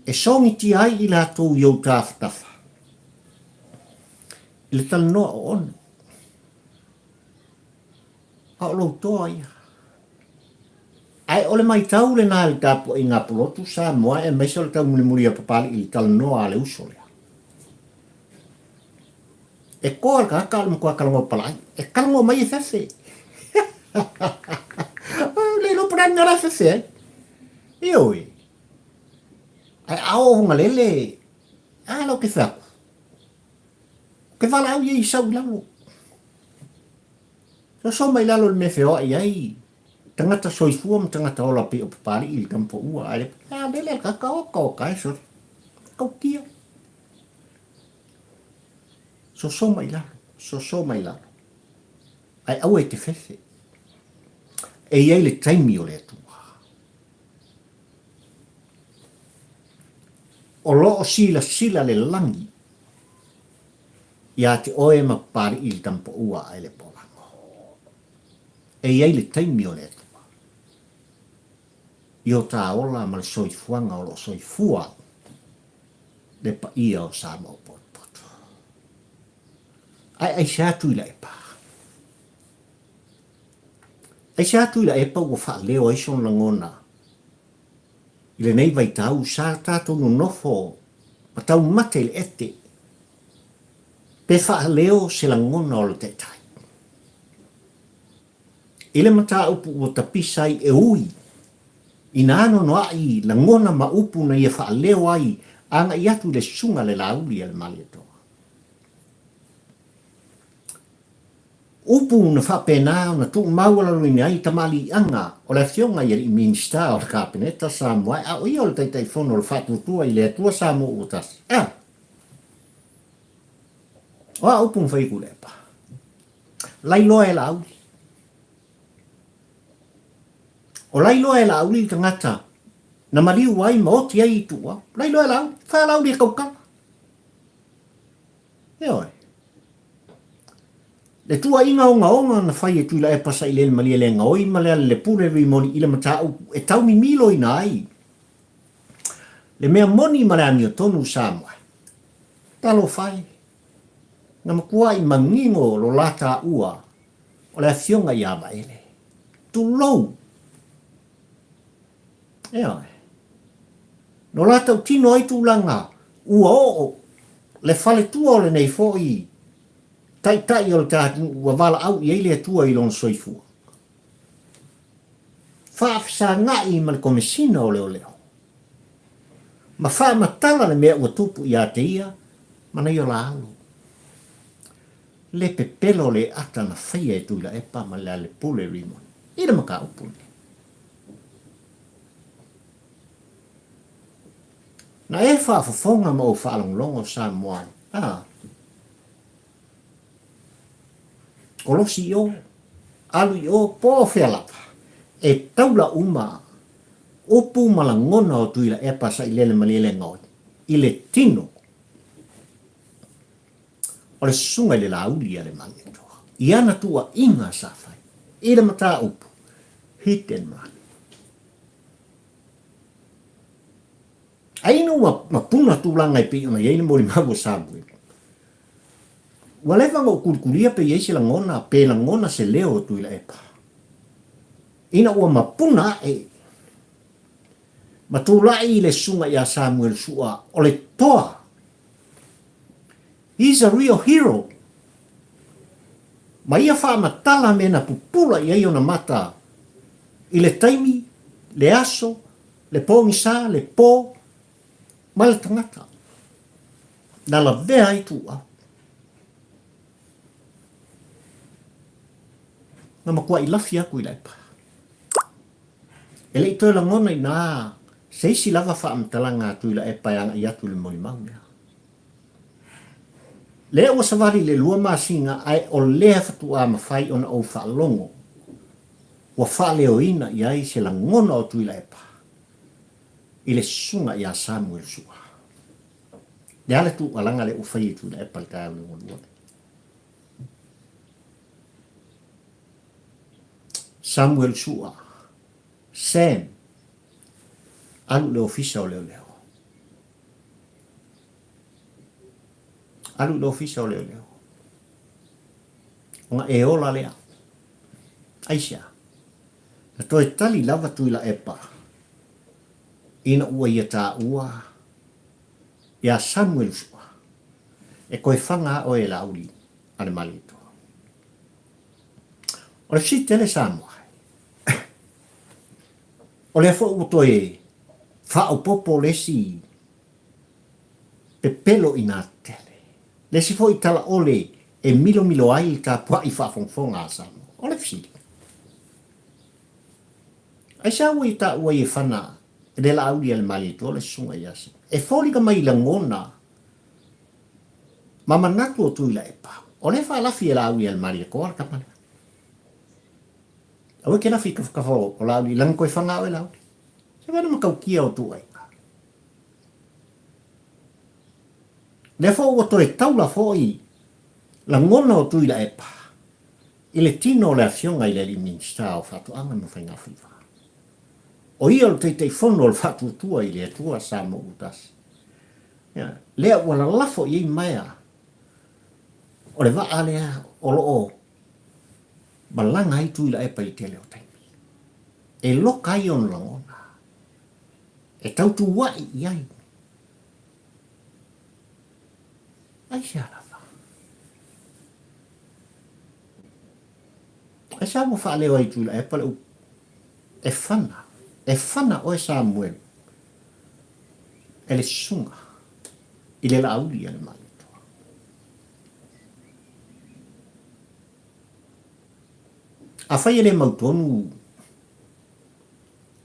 E sogitia ai i latou i ou tafatafa i le talanoa o ono. A o lou toa ia. Ae o le maitau lena i le tapuaiga a Pulotu Samoa aemaise o le taumulimuli a Papali'i i le talanoa a le uso lea. E koa le tagata a o le matua talanoa palai. E talanoa mai e fefe. Le iloa po o le a le mea la e fefe ai. Ioe. Ae a oo hogalele, a la ou te fai atu. Ou te valaau ia i sau i lalo. Soso mai lalo i le mea e feoai ai tagata soifua ma tagata ola pei o Papali'i i le tamapaua ae le a lele le tagata oka oka e sole. Tautia. Soso mai lalo, soso mai lalo. Ae aua e te fefe. E i ai le taimi o le Atua. O lo o silasila le lagi Iā te oe ma Papali'i le tamapaua ae le polago. E i ai le taimi o le Atua i o ta ola ma le soifuaga o lo o soifua ai le paia o Samoa potopoto. Ae aisea Tuilaepa? Aisea Tuilaepa ua faaleo ai sona lagona i lenei vaitau sa tatou nonofo ma taumate i le ete pe faaleo se lagona o le Taitai. I le mataupu ua tapisa ai e ui ina anoanoai lagona ma upu na ia faaleo ai agai atu i le susuga a le Laauli a le Malietoa. Upu na faapena ona tuumaualaloina ai tamaliiaga o le Afioga i Alii Minisita o le Kapeneta Samoa a o ia o le Taitaifono o le Faatuatua i le Atua Samoa Ua Tasi. A! O a upu na fai e Tuilaepa? Lailoa e Laauli. O Lailoa e Laauli le tagata na maliu ai ma oti ai i Tuuau. Lailoa e Laauli. Fai a Laauli e tautala. Ioe. Le tuuaiga ogaoga na fai e Tuilaepa Sailele Malielegaoi ma Lealailepule Rimoni i le mataupu e taumimiloina ai le mea moni ma le amiotonu Samoa. Talofa e, na matuai manino lo la taua o le afioga ia Vaele. Tulou! Ioe. No la tautino ai tulaga ua oo le faletua o lenei foi Taitai o le ta atunuu ua valaau i ai le Atua i lona soifua. Faafesaga'i ma le Komesina o Leoleo, ma faamatala le mea ua tupu ia te ia ma nai ola alo. Le pepelo le ata na faia e Tuilaepa ma Lealepule Rimoni i le mataupu lenei. Na e faafofoga ma ou faalogologo Samoa e, a. Kolosi i o, alu i o, po o fea lava, e taula uma upu ma lagona o Tuilaepa Sailele Malielegaoi i le tino. O le susuga i le Laauli a le Malietoa, i ana tuuaiga sa fai i le mataupu hit and run. Ai ina ua mapuna tulaga e pei ona i ai le molimau o Samuele, ua leva ona ou kulikulia pe i ai se lagona, pe lagona se leo o Tuilaepa. Ina ua mapuna aʻe ma tulai i le susuga ia Samuele Sua o le toa. He's a real hero. Ma ia faamatala mea na pupula i ai ona mata i le taimi, le aso, le pogisa, le po, ma le tagata na lavea ai tuuau. Na matuai lafi atu i Laepa. E le i toe lagona inā se isi lava faamatalaga a Tuilaepa e agai atu i le molimau lea. Lea ua savali i le lua masina ae o lea faatoa mafai ona ou faalogo ua faaleoina i ai se lagona o Tuilaepa i le susuga ia Samuel Sua. Le a le tuualaga lea ua fai e Tuilaepa i le taeao liugalua lea? Samuel Sua, Sam, alu i le ofisa o leoleo. Alu i le ofisa o leoleo. Ona e ola lea. Aisea? Na toe tali lava Tuilaepa ina ua ia taua iā Samuel Sua, e toe faga a oe e Laauli a le Malietoa. O le fesili tele Samoa, o lea foi ua toe faaopoopo le isi pepelo i nā tele, le isi foi talaole e milomilo ai le tapuai faafogafoga a Samoa. O le fesili, aisea ua ia taua ai e fana le Laauli a le Malietoa le susuga ia Samoa? E foliga mai lagona ma manatu o Tuilaepa, o lea e faalafi e Laauli a le Malietoa le tama lea. Aua e te lafi i tafatafa o Laauli, leaga toe fana oe Laauli. Se vae na matautia o ituaiga. Lea foi ua toe taula foi lagona o Tuilaepa i le tino o le Afioga i le Alii Minisita o Faatoaga ma Faigafaiva. O ia o le Taitaifono o le Faatuatua i le Atua Samoa ua tasi. Ia, lea ua lalafo i ai maea o le vaa lea o lo o malaga ai Tuilaepa i le tele o taimi. E loka ai ona lagona, e tautua'i i ai. Aisea lava? Aisea ua faaleo ai i Tuilaepa le upu, E fana, e fana oe Samuele e le susuga i le laauli a le Malietoa. Afai e le mautonu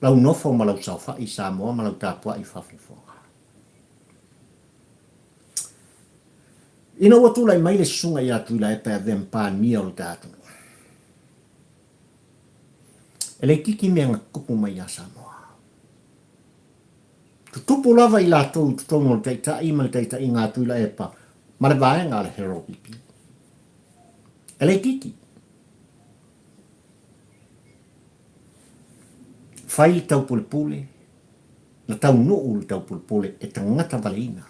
lau nofo ma lau saofai i Samoa ma lau tapuai i faafogafoga. Ina ua tulai mai le susuga ia Tuilaepa e avea ma Palemia o le ta atunuu, e le itiiti mea na tutupu mai ia Samoa. Tutupu lava i latou i totonu o le Taitai ma le taitaiga a Tuilaepa ma le vaega a le HRPP. E le itiiti. Fai le taupulepule, na taunuu le taupulepule e tagata valeina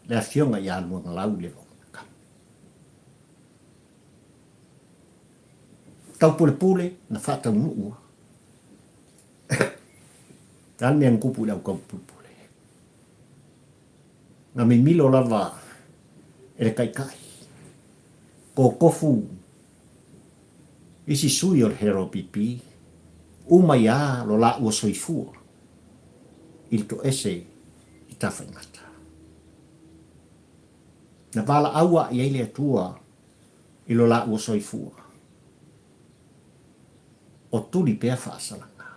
le afioga ia Luagalau le Vaumaka. Taupulepule na faataunuua. Le a le mea na tupu i le au taupulepule? Na mimilo lava e le taitai, kokofu isi sui o le HRPP, uma ai a lo laua soifua i le toese i Tafaigata. Na valaau aʻe i ai le Atua i lo laua soifua, o tuli pea faasalaga,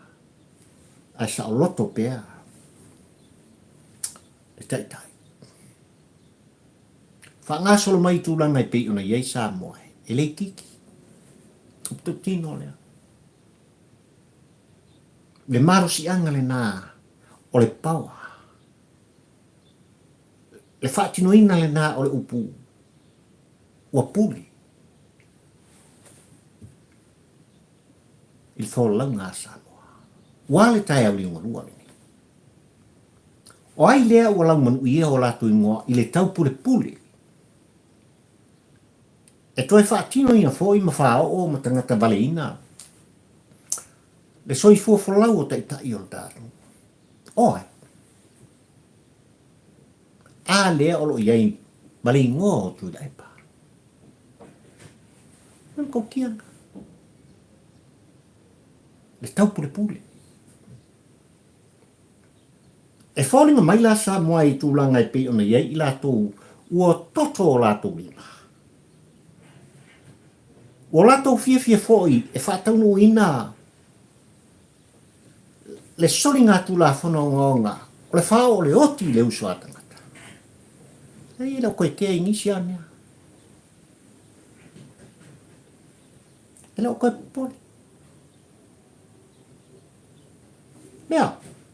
ae saoloto pea le Taitai. Faagasolo mai i tulaga e pei ona i ai Samoa, e le itiiti. O le tautino lea. Le malosiaga lena o le power. Le faatinoina lena o le upu ua pule i le folauga a Samoa. Ua le taeao liugalua lenei. O ai lea ua laumanuia o latou igoa i le taupulepule e toe faatinoina foi ma faaoo ma tagata valeina le soifua folau o taitai o le tatou. O ai? A lea o lo o i ai ma le igoa o Tuilaepa. O le kokiaga. Le taupulepule. E foliga mai la Samoa i tulaga e pei ona i ai i latou ua toto o latou lima. Ua latou fiafia foi e faataunuuina le soligatulafono ogaoga o le fao o le oti i le uso a tagata. E le o koe kea i nisi a mea. E le o koe popole. Mea,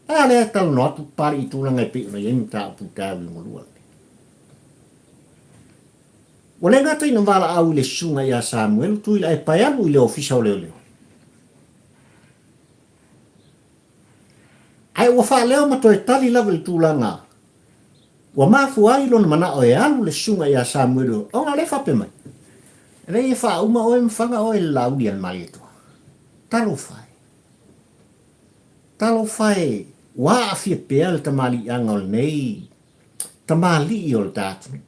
a lea e talanoa atu Papalii i tulaga e pei ona i ai mataupu i taeao liugalua lenei. Ua le gata ina valaau i le susuga ia Samuelu Tuilaepa e alu i le Ofisa o Leoleo, ae ua faaleo ma toe tali lava i le tulaga ua mafua ai lona manao e alu le susuga ia Samuelu ona o lea e faapea mai, E leai e faauma oe ma faga oe i le laauli a le Malietoa. Talofa e! Talofa e, ua aafia pea le tamaliiaga o lenei tamalii o le ta atunuu.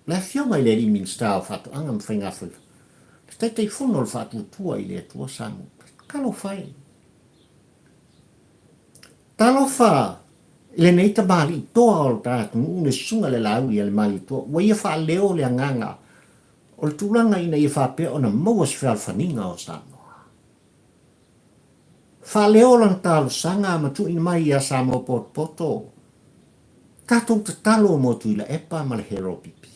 Le Afioga i le Alii Minisita o Faatoaga ma Faigafaiva, le Taitaifono o le Faatuatua i le Atua Samoa. Talofa e! Talofa i lenei tamalii toa o le ta atunuu, le Susuga i le Laauli a le Malietoa, ua ia faaleo le agaga o le tulaga ina ia faapea ona maua se fealofaniga o Samoa. Faaleo lana talosaga ma tuuina mai ia Samoa potopoto, tatou tatalo mo Tuilaepa ma le Heropipi.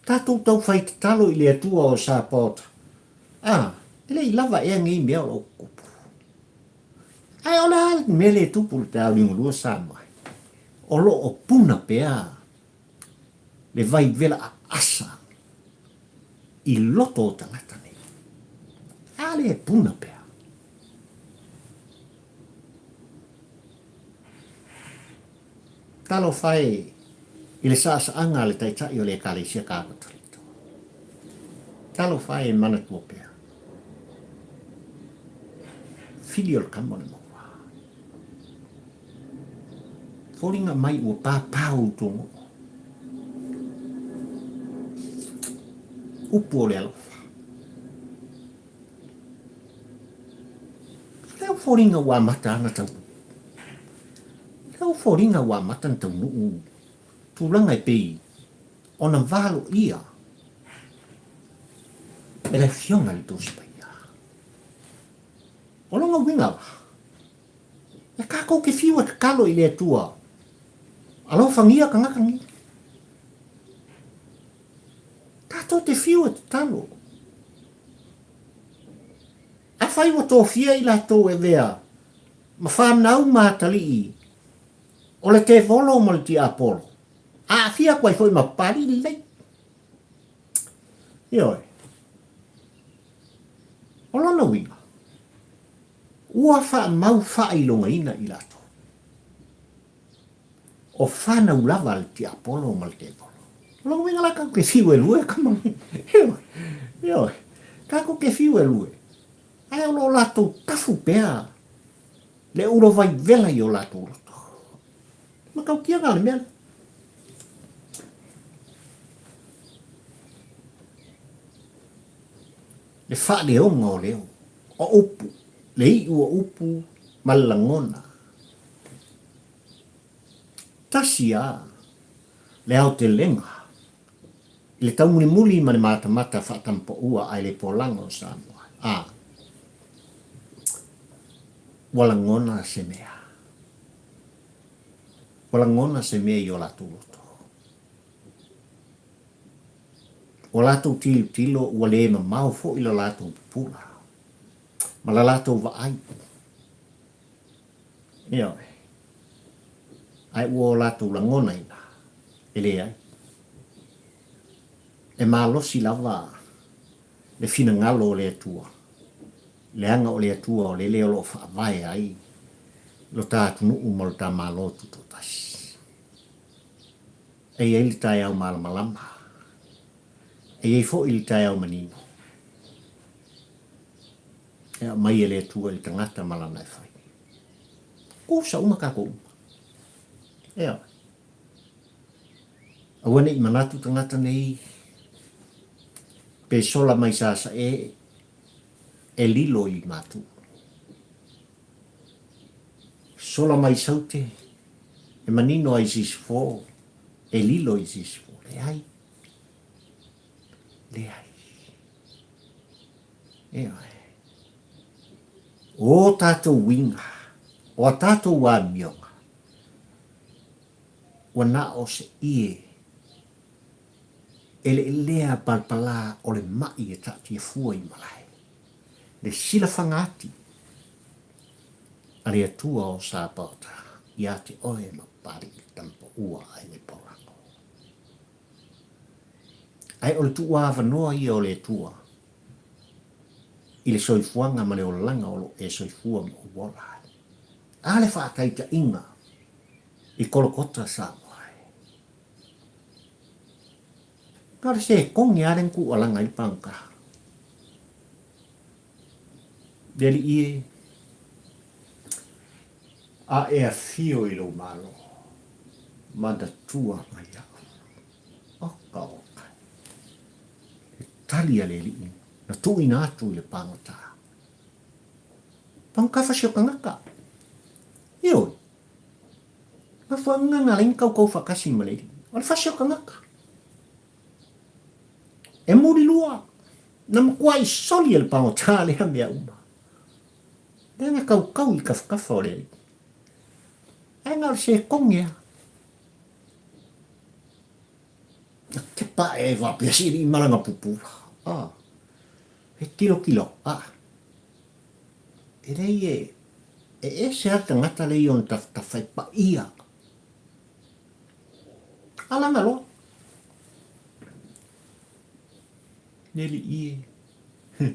Tatou taufai tatalo i le Atua o Sapota. A, e le i lava ea nei mea o lo o tutupu. Ae o le a le mea lea e tupu i le taeao liugalua Samoa? O lo o puna pea le vai vela aasa i loto o tagata nei. A lea e puna pea. Talofa e i le saasaaga a le Taitai o le Ekalesia Katoliko. Talofa e manatua pea. Fili o le kama o le maua. Foliga mai ua pāpā outou moo. Upu o le alofa. Lea ua foliga ua amata ana tau. Lea ua foliga ua amata ana taunuu tulaga e pei ona valoia e le Afioga i le Tusi Paia. O lona uiga la, e kākou ke fiu e tatalo i le Atua, alofagia tagata nei. Tātou te fiu e tatalo. Afai ua tofia i latou e vea ma whanau ma atalii o le tevolo ma le tiapolo, aafia atu ai foi ma Papalii lelei. Ioe. O lona uiga, ua faamau faailogaina i latou. O whanau lava le tiapolo ma le tevolo. O lona uiga la tatou te fiu e lue kama nei. Ioe, ioe, tatou te fiu e lue. Ae o lo o latou tafu pea le ula vai vela i o latou loto. Matautia le mea lea. Le faaleoga o leo, o upu, le iu o upu ma le lagona. Tasi a le aotelega i le taumulimuli ma le matamata faatampaua ae le polaga o Samoa. A ua lagona se mea. Ua lagona se mea i o latou loto. Ua latou tilotilo ua le mamao foi lo latou pupula ma la latou vaai. Ioe. Ae ua o latou lagonaina. E leai. E malosi lava le finagalo o le Atua, leaga o le Atua o le lea o lo o faavae ai lo ta atunuu ma lo ta Malo Tutoatasi. E i ai le taeao malamalama, e i ai foi le taeao manino e aumai e le Atua i le tagata ma lana e fai. Kusa uma tatou uma. Ioe. Aua ne i manatu tagata nei pe sola mai Sasae e lilo i Matu. Sola mai Saute e manino ai Sisifo e lilo i Sisifo. Leai. Leai. Ioe. O tātou uiga, o a tātou āmioga, ua na o se ʻie ʻeleʻelea palapalā o le maʻi e taatia fua i malae, le silafaga ati a le Atua o Sapaota iā te oe ma Papaliʻi le Tamapaʻua a e le Paulago. Ae o le tuuavanoa ia o le Atua i le soifuaga ma le olaga o lo o e soifua ma ou ola ai. A le faataitaiga i Kolokota, Samoa e. Na o le sekone lava lea na tuualaga ai le pagota. Le alii e, a e afio i lou Malo, manatua mai iaʻu. Oka oka. Le tali a le alii na tuuina atu i le pagota. Pagota fasi o tagata. Ioe. Mafuaaga na ala ai na kaukau faatasi ma le alii. O le fasi o tagata. E mulilua, na matuai soli e le pagota lea mea uma. Lea na kaukau i tafatafa o le alii. Ae na o le sekone lava. Na kepa ae ai faapea si alii ma lana pupula. Ah. E tilotilo, ah. E leai e, e ese lava le tagata lea i ona tafatafa e paia. A lana loa. Le alii e.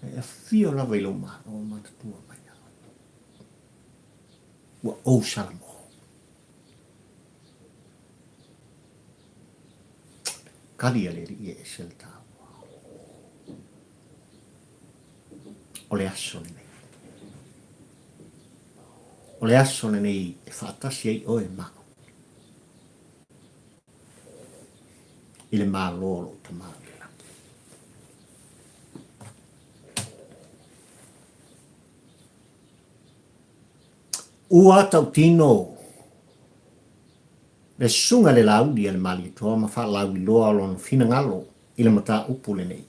E afio lava i lou Malo manatua mai au. Ua ou Salamo. Kali a le alii e ese le taua. O le aso lenei. O le aso lenei e faatasi ai oe ma au. I le Malo o lou Tama i le lagi. Ua tautino le Susuga i le Laauli a le Malietoa ma faalauiloa lona finagalo i le mataupu lenei.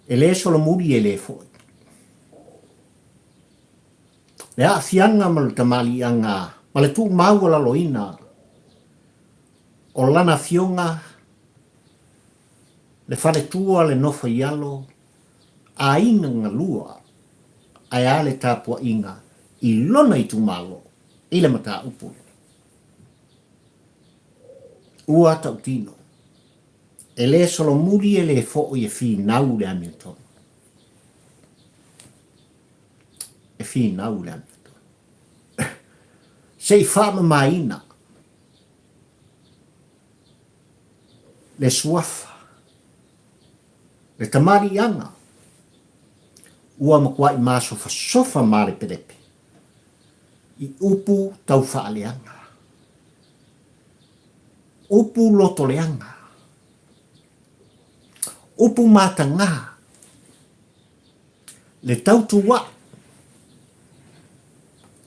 E le solomuli e le foi. Le aafiaga ma le tamaliiaga ma le tuumaualaloina o lana afioga, le faletua, le nofo i alo, aiga galua, ae a le tapuaiga i lona itumalo i le mataupu lenei. Ua tautino, e le solomuli e le foi e finau le amiotonu. E finau le amiotonu. Se i faamamaina le suafa, le tamaliiaga, ua matuai masofasofa malepelepe i upu tau faaleaga, upu lotoleaga, upu matagā, le tautuaʻi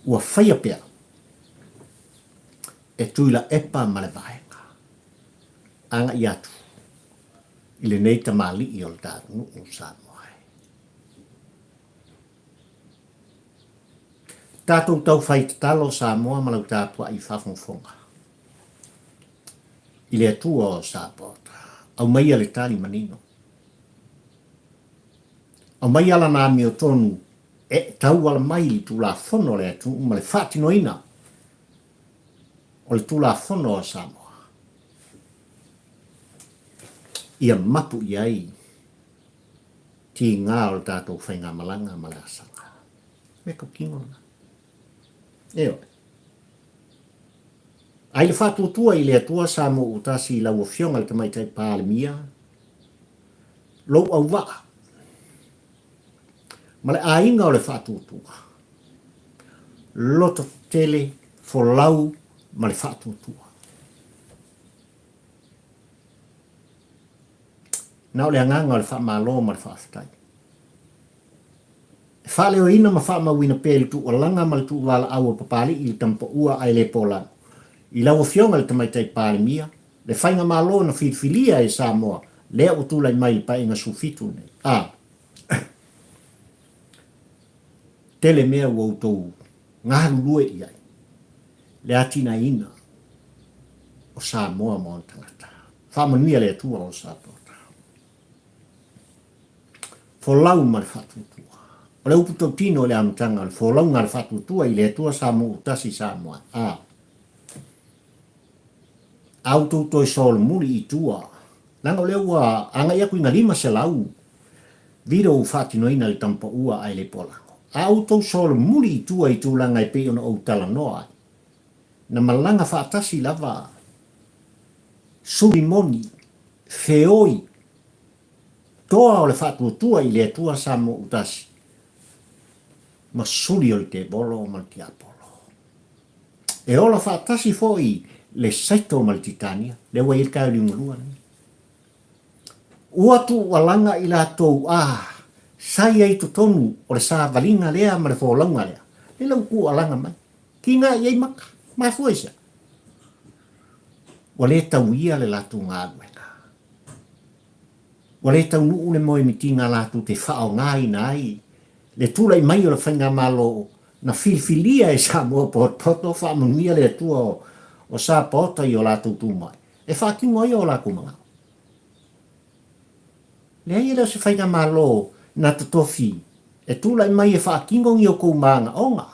ua faia pea e Tuilaepa ma le Vaega agai atu i lenei tamalii o le tatou nuu Samoa e. Tatou tau fai tatalo Samoa ma lau tapuai faafogafoga i le Atua o Sapaota. Aumaia le tali manino. Aumaia lana amiotonu e tauala mai i le Tulafono a le atunuu ma le faatinoina. O le Tulafono a Samoa, ia mapu i ai tiga o le tatou faigamalaga ma le asaga. Me tautino lena. Ioe. Ai le faatuatua i le Atua Samoa ua tasi i lau Afioga i le Tamaitai Palemia, lou auvaa, ma le aiga o le faatuatua, loto tele, folau ma le faatuatua. Na o le agaga o le faamalo ma le faafetai. E faaleoina ma faamauina pea i le tuualaga ma le tuuvalaau a Papalii i le Tamapaua ae le Polano, i lau Afioga i le Tamaitai Palemia, le Faigamalo na filifilia e Samoa lea ua tulai mai i le Paeaiga 17 lenei. A. Tele mea ua outou galulue i ai, le atinaeina o Samoa ma ona tagata. Faamanuia le Atua o Samoa. Folau ma le faatuatua. O le upu tautino i le amataga o le folauga a le faatuatua i le Atua Samoa ua tasi Samoa a. A outou toe solomuli i tua, leaga o lea ua agai aku i na 500 video ua faatinoina i le tamapaua ae le polago. A outou solomuli i tua i tulaga e pei ona ou talanoa ai, na malaga faatasi lava suli moni, feoi, Toa o le faatuatua i le Atua Samoa Utasi ma suli o le tevolo ma le tiapolo. E ola faatasi foi le saito ma le titania, lea ua i ai le taeao liugalua lenei. Ua tuualaga i latou a sa i ai i totonu o le savaliga lea ma le folauga lea, lea la ua tuualaga mai, tiga i ai maka, mafua i se a? Ua le tauia le latou galuega. Ua le taunuu le moemitiga latou te faaaogaina ai le tulai mai o le faigamalo na filifilia e Samoa potopoto faamanuia le Atua o Sapaota i o latou tumai e faatino ai o latou manao. Leai e le o se faigamalo na totofi e tulai mai e faatino ni outou manaoga.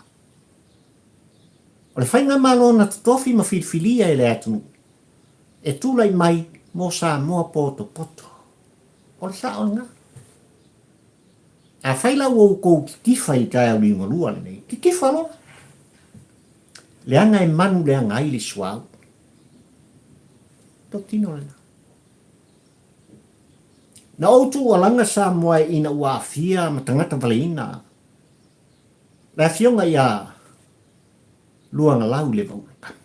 O le faigamalo na totofi ma filifilia e le atunuu e tulai mai mo Samoa potopoto. O le sao lena. Afai la ua outou titifa i le taeao liugalua lenei, titifa loa. Leaga e manu leaga ai le suauu. Tautino lena. Na ou tuualaga Samoa ina ua aafia ma tagata valeina le afioga ia Luagalau le Vaulakanu.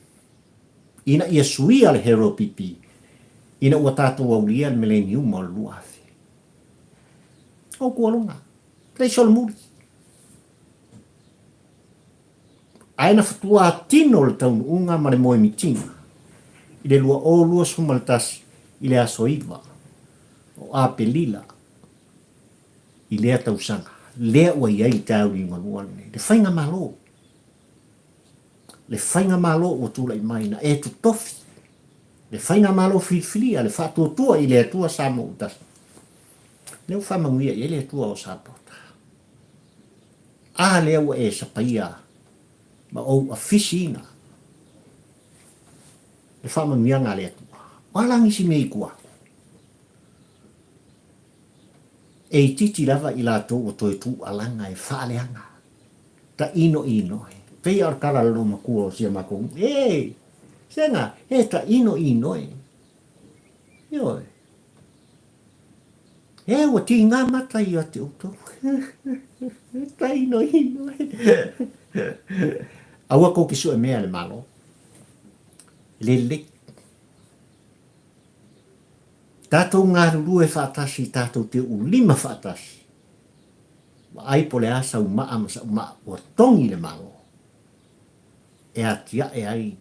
Ina ia suia le Hero PP ina ua tatou aulia le meleniuma o le 2000. O kualoga, lei solomuli. Ae na fatua tino le taunuuga ma le moemitiga i le 2021 i le aso 9 o Apelila i lea tausaga, lea ua i ai le taeao liugalua lenei, le faigamalo. Le faigamalo ua tulai mai na e totofi, le faigamalo filifilia, le faatuatua i le Atua Samoa ua tasi. Lea ua faamanuia i ai le Atua o Sapota. A lea ua e sapaia ma ou afisiina le faamanuiaga a le Atua. O a la nisi mea i tua atu? E itiiti lava i latou ua toe tuualaga e faaleaga. Tainoinoi. Pei a o le tala a le loomatua o si a matou nuu, E! Sega, e tainoinoi. Ioe. E, ua tiga mata ia te outou. Tainoinoi. Aua kou te sue mea le Malo. Lelei. Tatou galulue faatasi, tatou te ulima faatasi. Vaai po o le a sau maa ma sau maa ua togi le Malo e atiae ai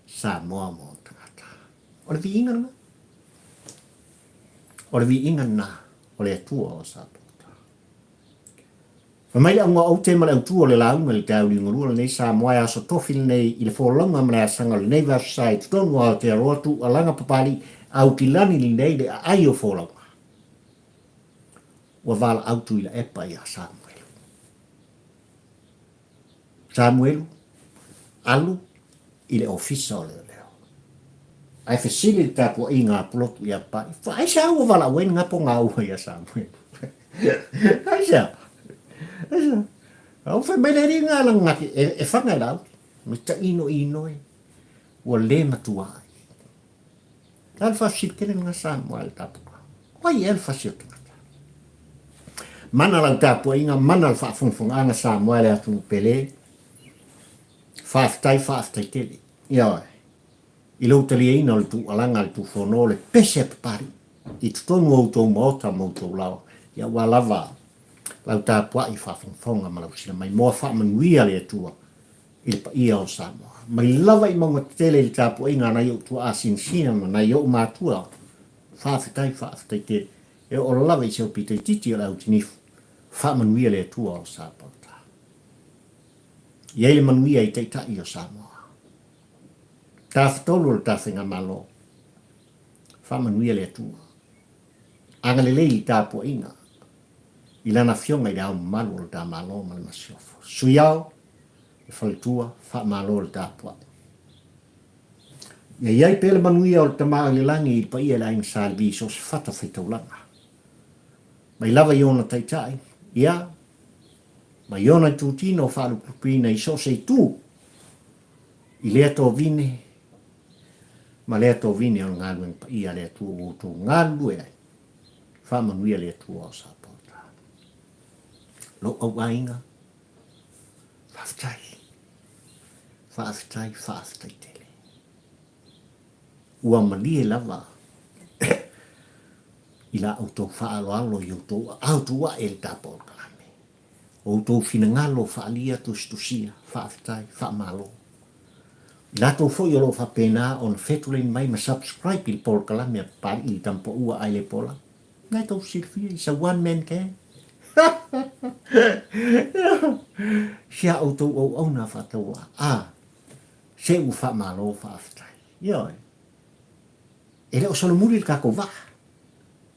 Samoa ma ona tagata. O le viiga lena. O le viiga lena o le Atua o Samoa. Fai mai le auga o aute ma le autu o le lauga i le taeao liugalua lenei Samoa e aso tofi lenei i le folauga ma le asaga o lenei vaiaso sa i totonu o Aotearoa Tuualaga Papalii Aukilani lenei le aai o folauga. Ua valaau Tuilaepa ia Samuelu. Samuelu, alu, i le Ofisa o Leoleo. Ae fesili le tapuaiga a Pulotu ia Pa'i, Aisea ua valaau ai lena pogaua ia Samuelu? Aisea? Aisea? Au fai mai le alii lena lagati e faga e Laauli. Ma tainoino e ua le matua ai. A le faafesili tele lena Samoa i le tapuga. O ai ea le fasi o tagata? Mana lau tapuaiga, mana le faafogafogaaga Samoa e le atunuu pele. Faafetai, faafetai tele. Ioe. I lou taliaina o le tuualaga a le Tufono o le pese a Papalii i totonu o outou maota ma outou laoa, ia aua lava lau tapuai faafogafoga ma lau silamaimoa faamanuia le Atua i le paia o Samoa. Mai lava i mauga tetele i le tapuaiga a nai ou tuaa sinasina ma nai ou matua, faafetai, faafetai tele. E oo lava i si ou pito itiiti o le autinifu, faamanuia le Atua o Sapaota. I ai le manuia i Taitai o Samoa. Tafatolu o le Tafaigamalo, faamanuia le Atua. Agalelei i le tapuaiga i Lana Afioga i le Ao Mamalu o le ta Malo ma le Masiofo. Sui Ao, le Faletua, faamalo le tapuai. Ia i ai pea le manuia o le Tama i le Lagi i le paia i le Aiga Sa Levi i so o se fata faitaulaga. Mai lava i ona taitai, ia, mai ona itutino faalupelupeina i so o se itu i lea tovine ma lea tovine o le galuega paia a le Atua ua outou galulue ai. Faamanuia le Atua o Sapota. Lou auaiga, faafetai, faafetai, faafetai tele. Ua malie lava i la outou faaaloalo i outou aao tuuae i le tapa o le kalame. O outou finagalo faaalia tusitusia, faafetai, faamalo. I latou foi o lo o faapena ona fetulaini mai ma subscribe i le polokalame a Papalii i le Tamapaua Ae Le Pola, na e tou silafia, it's a one man gang. Si a outou auauna faataua, a, se ua faamalo faafetai. Ioe. E le o solomuli le tatou vaa.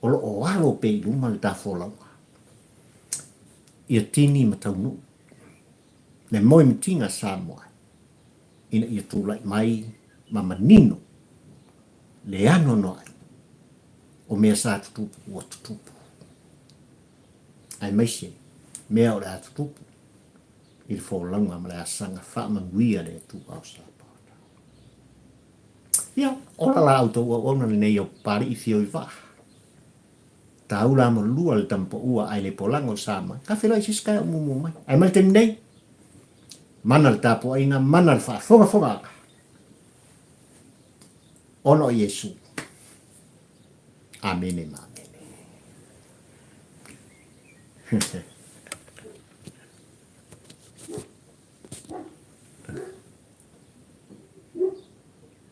O lo o alo pea i luma le ta folauga. Ia tini ma taunuu le moemitiga Samoa ina ia tulai mai ma manino le anoanoai o mea sa tutupu ua tutupu, aemaise mea o le a tutupu i le folauga ma le asaga faamanuia le Atua o Sapaota. Ia, ola la outou auauna lenei o Papali'i Fio i Vaa. Taula ma lua le tamapaua ae le polaga o Sama. Ka feiloai se isi taeao muamua mai. Ae mai le taimi nei, mana le tapuaiga, mana le faafogafogaaga ona o Iesu. Amene ma amene.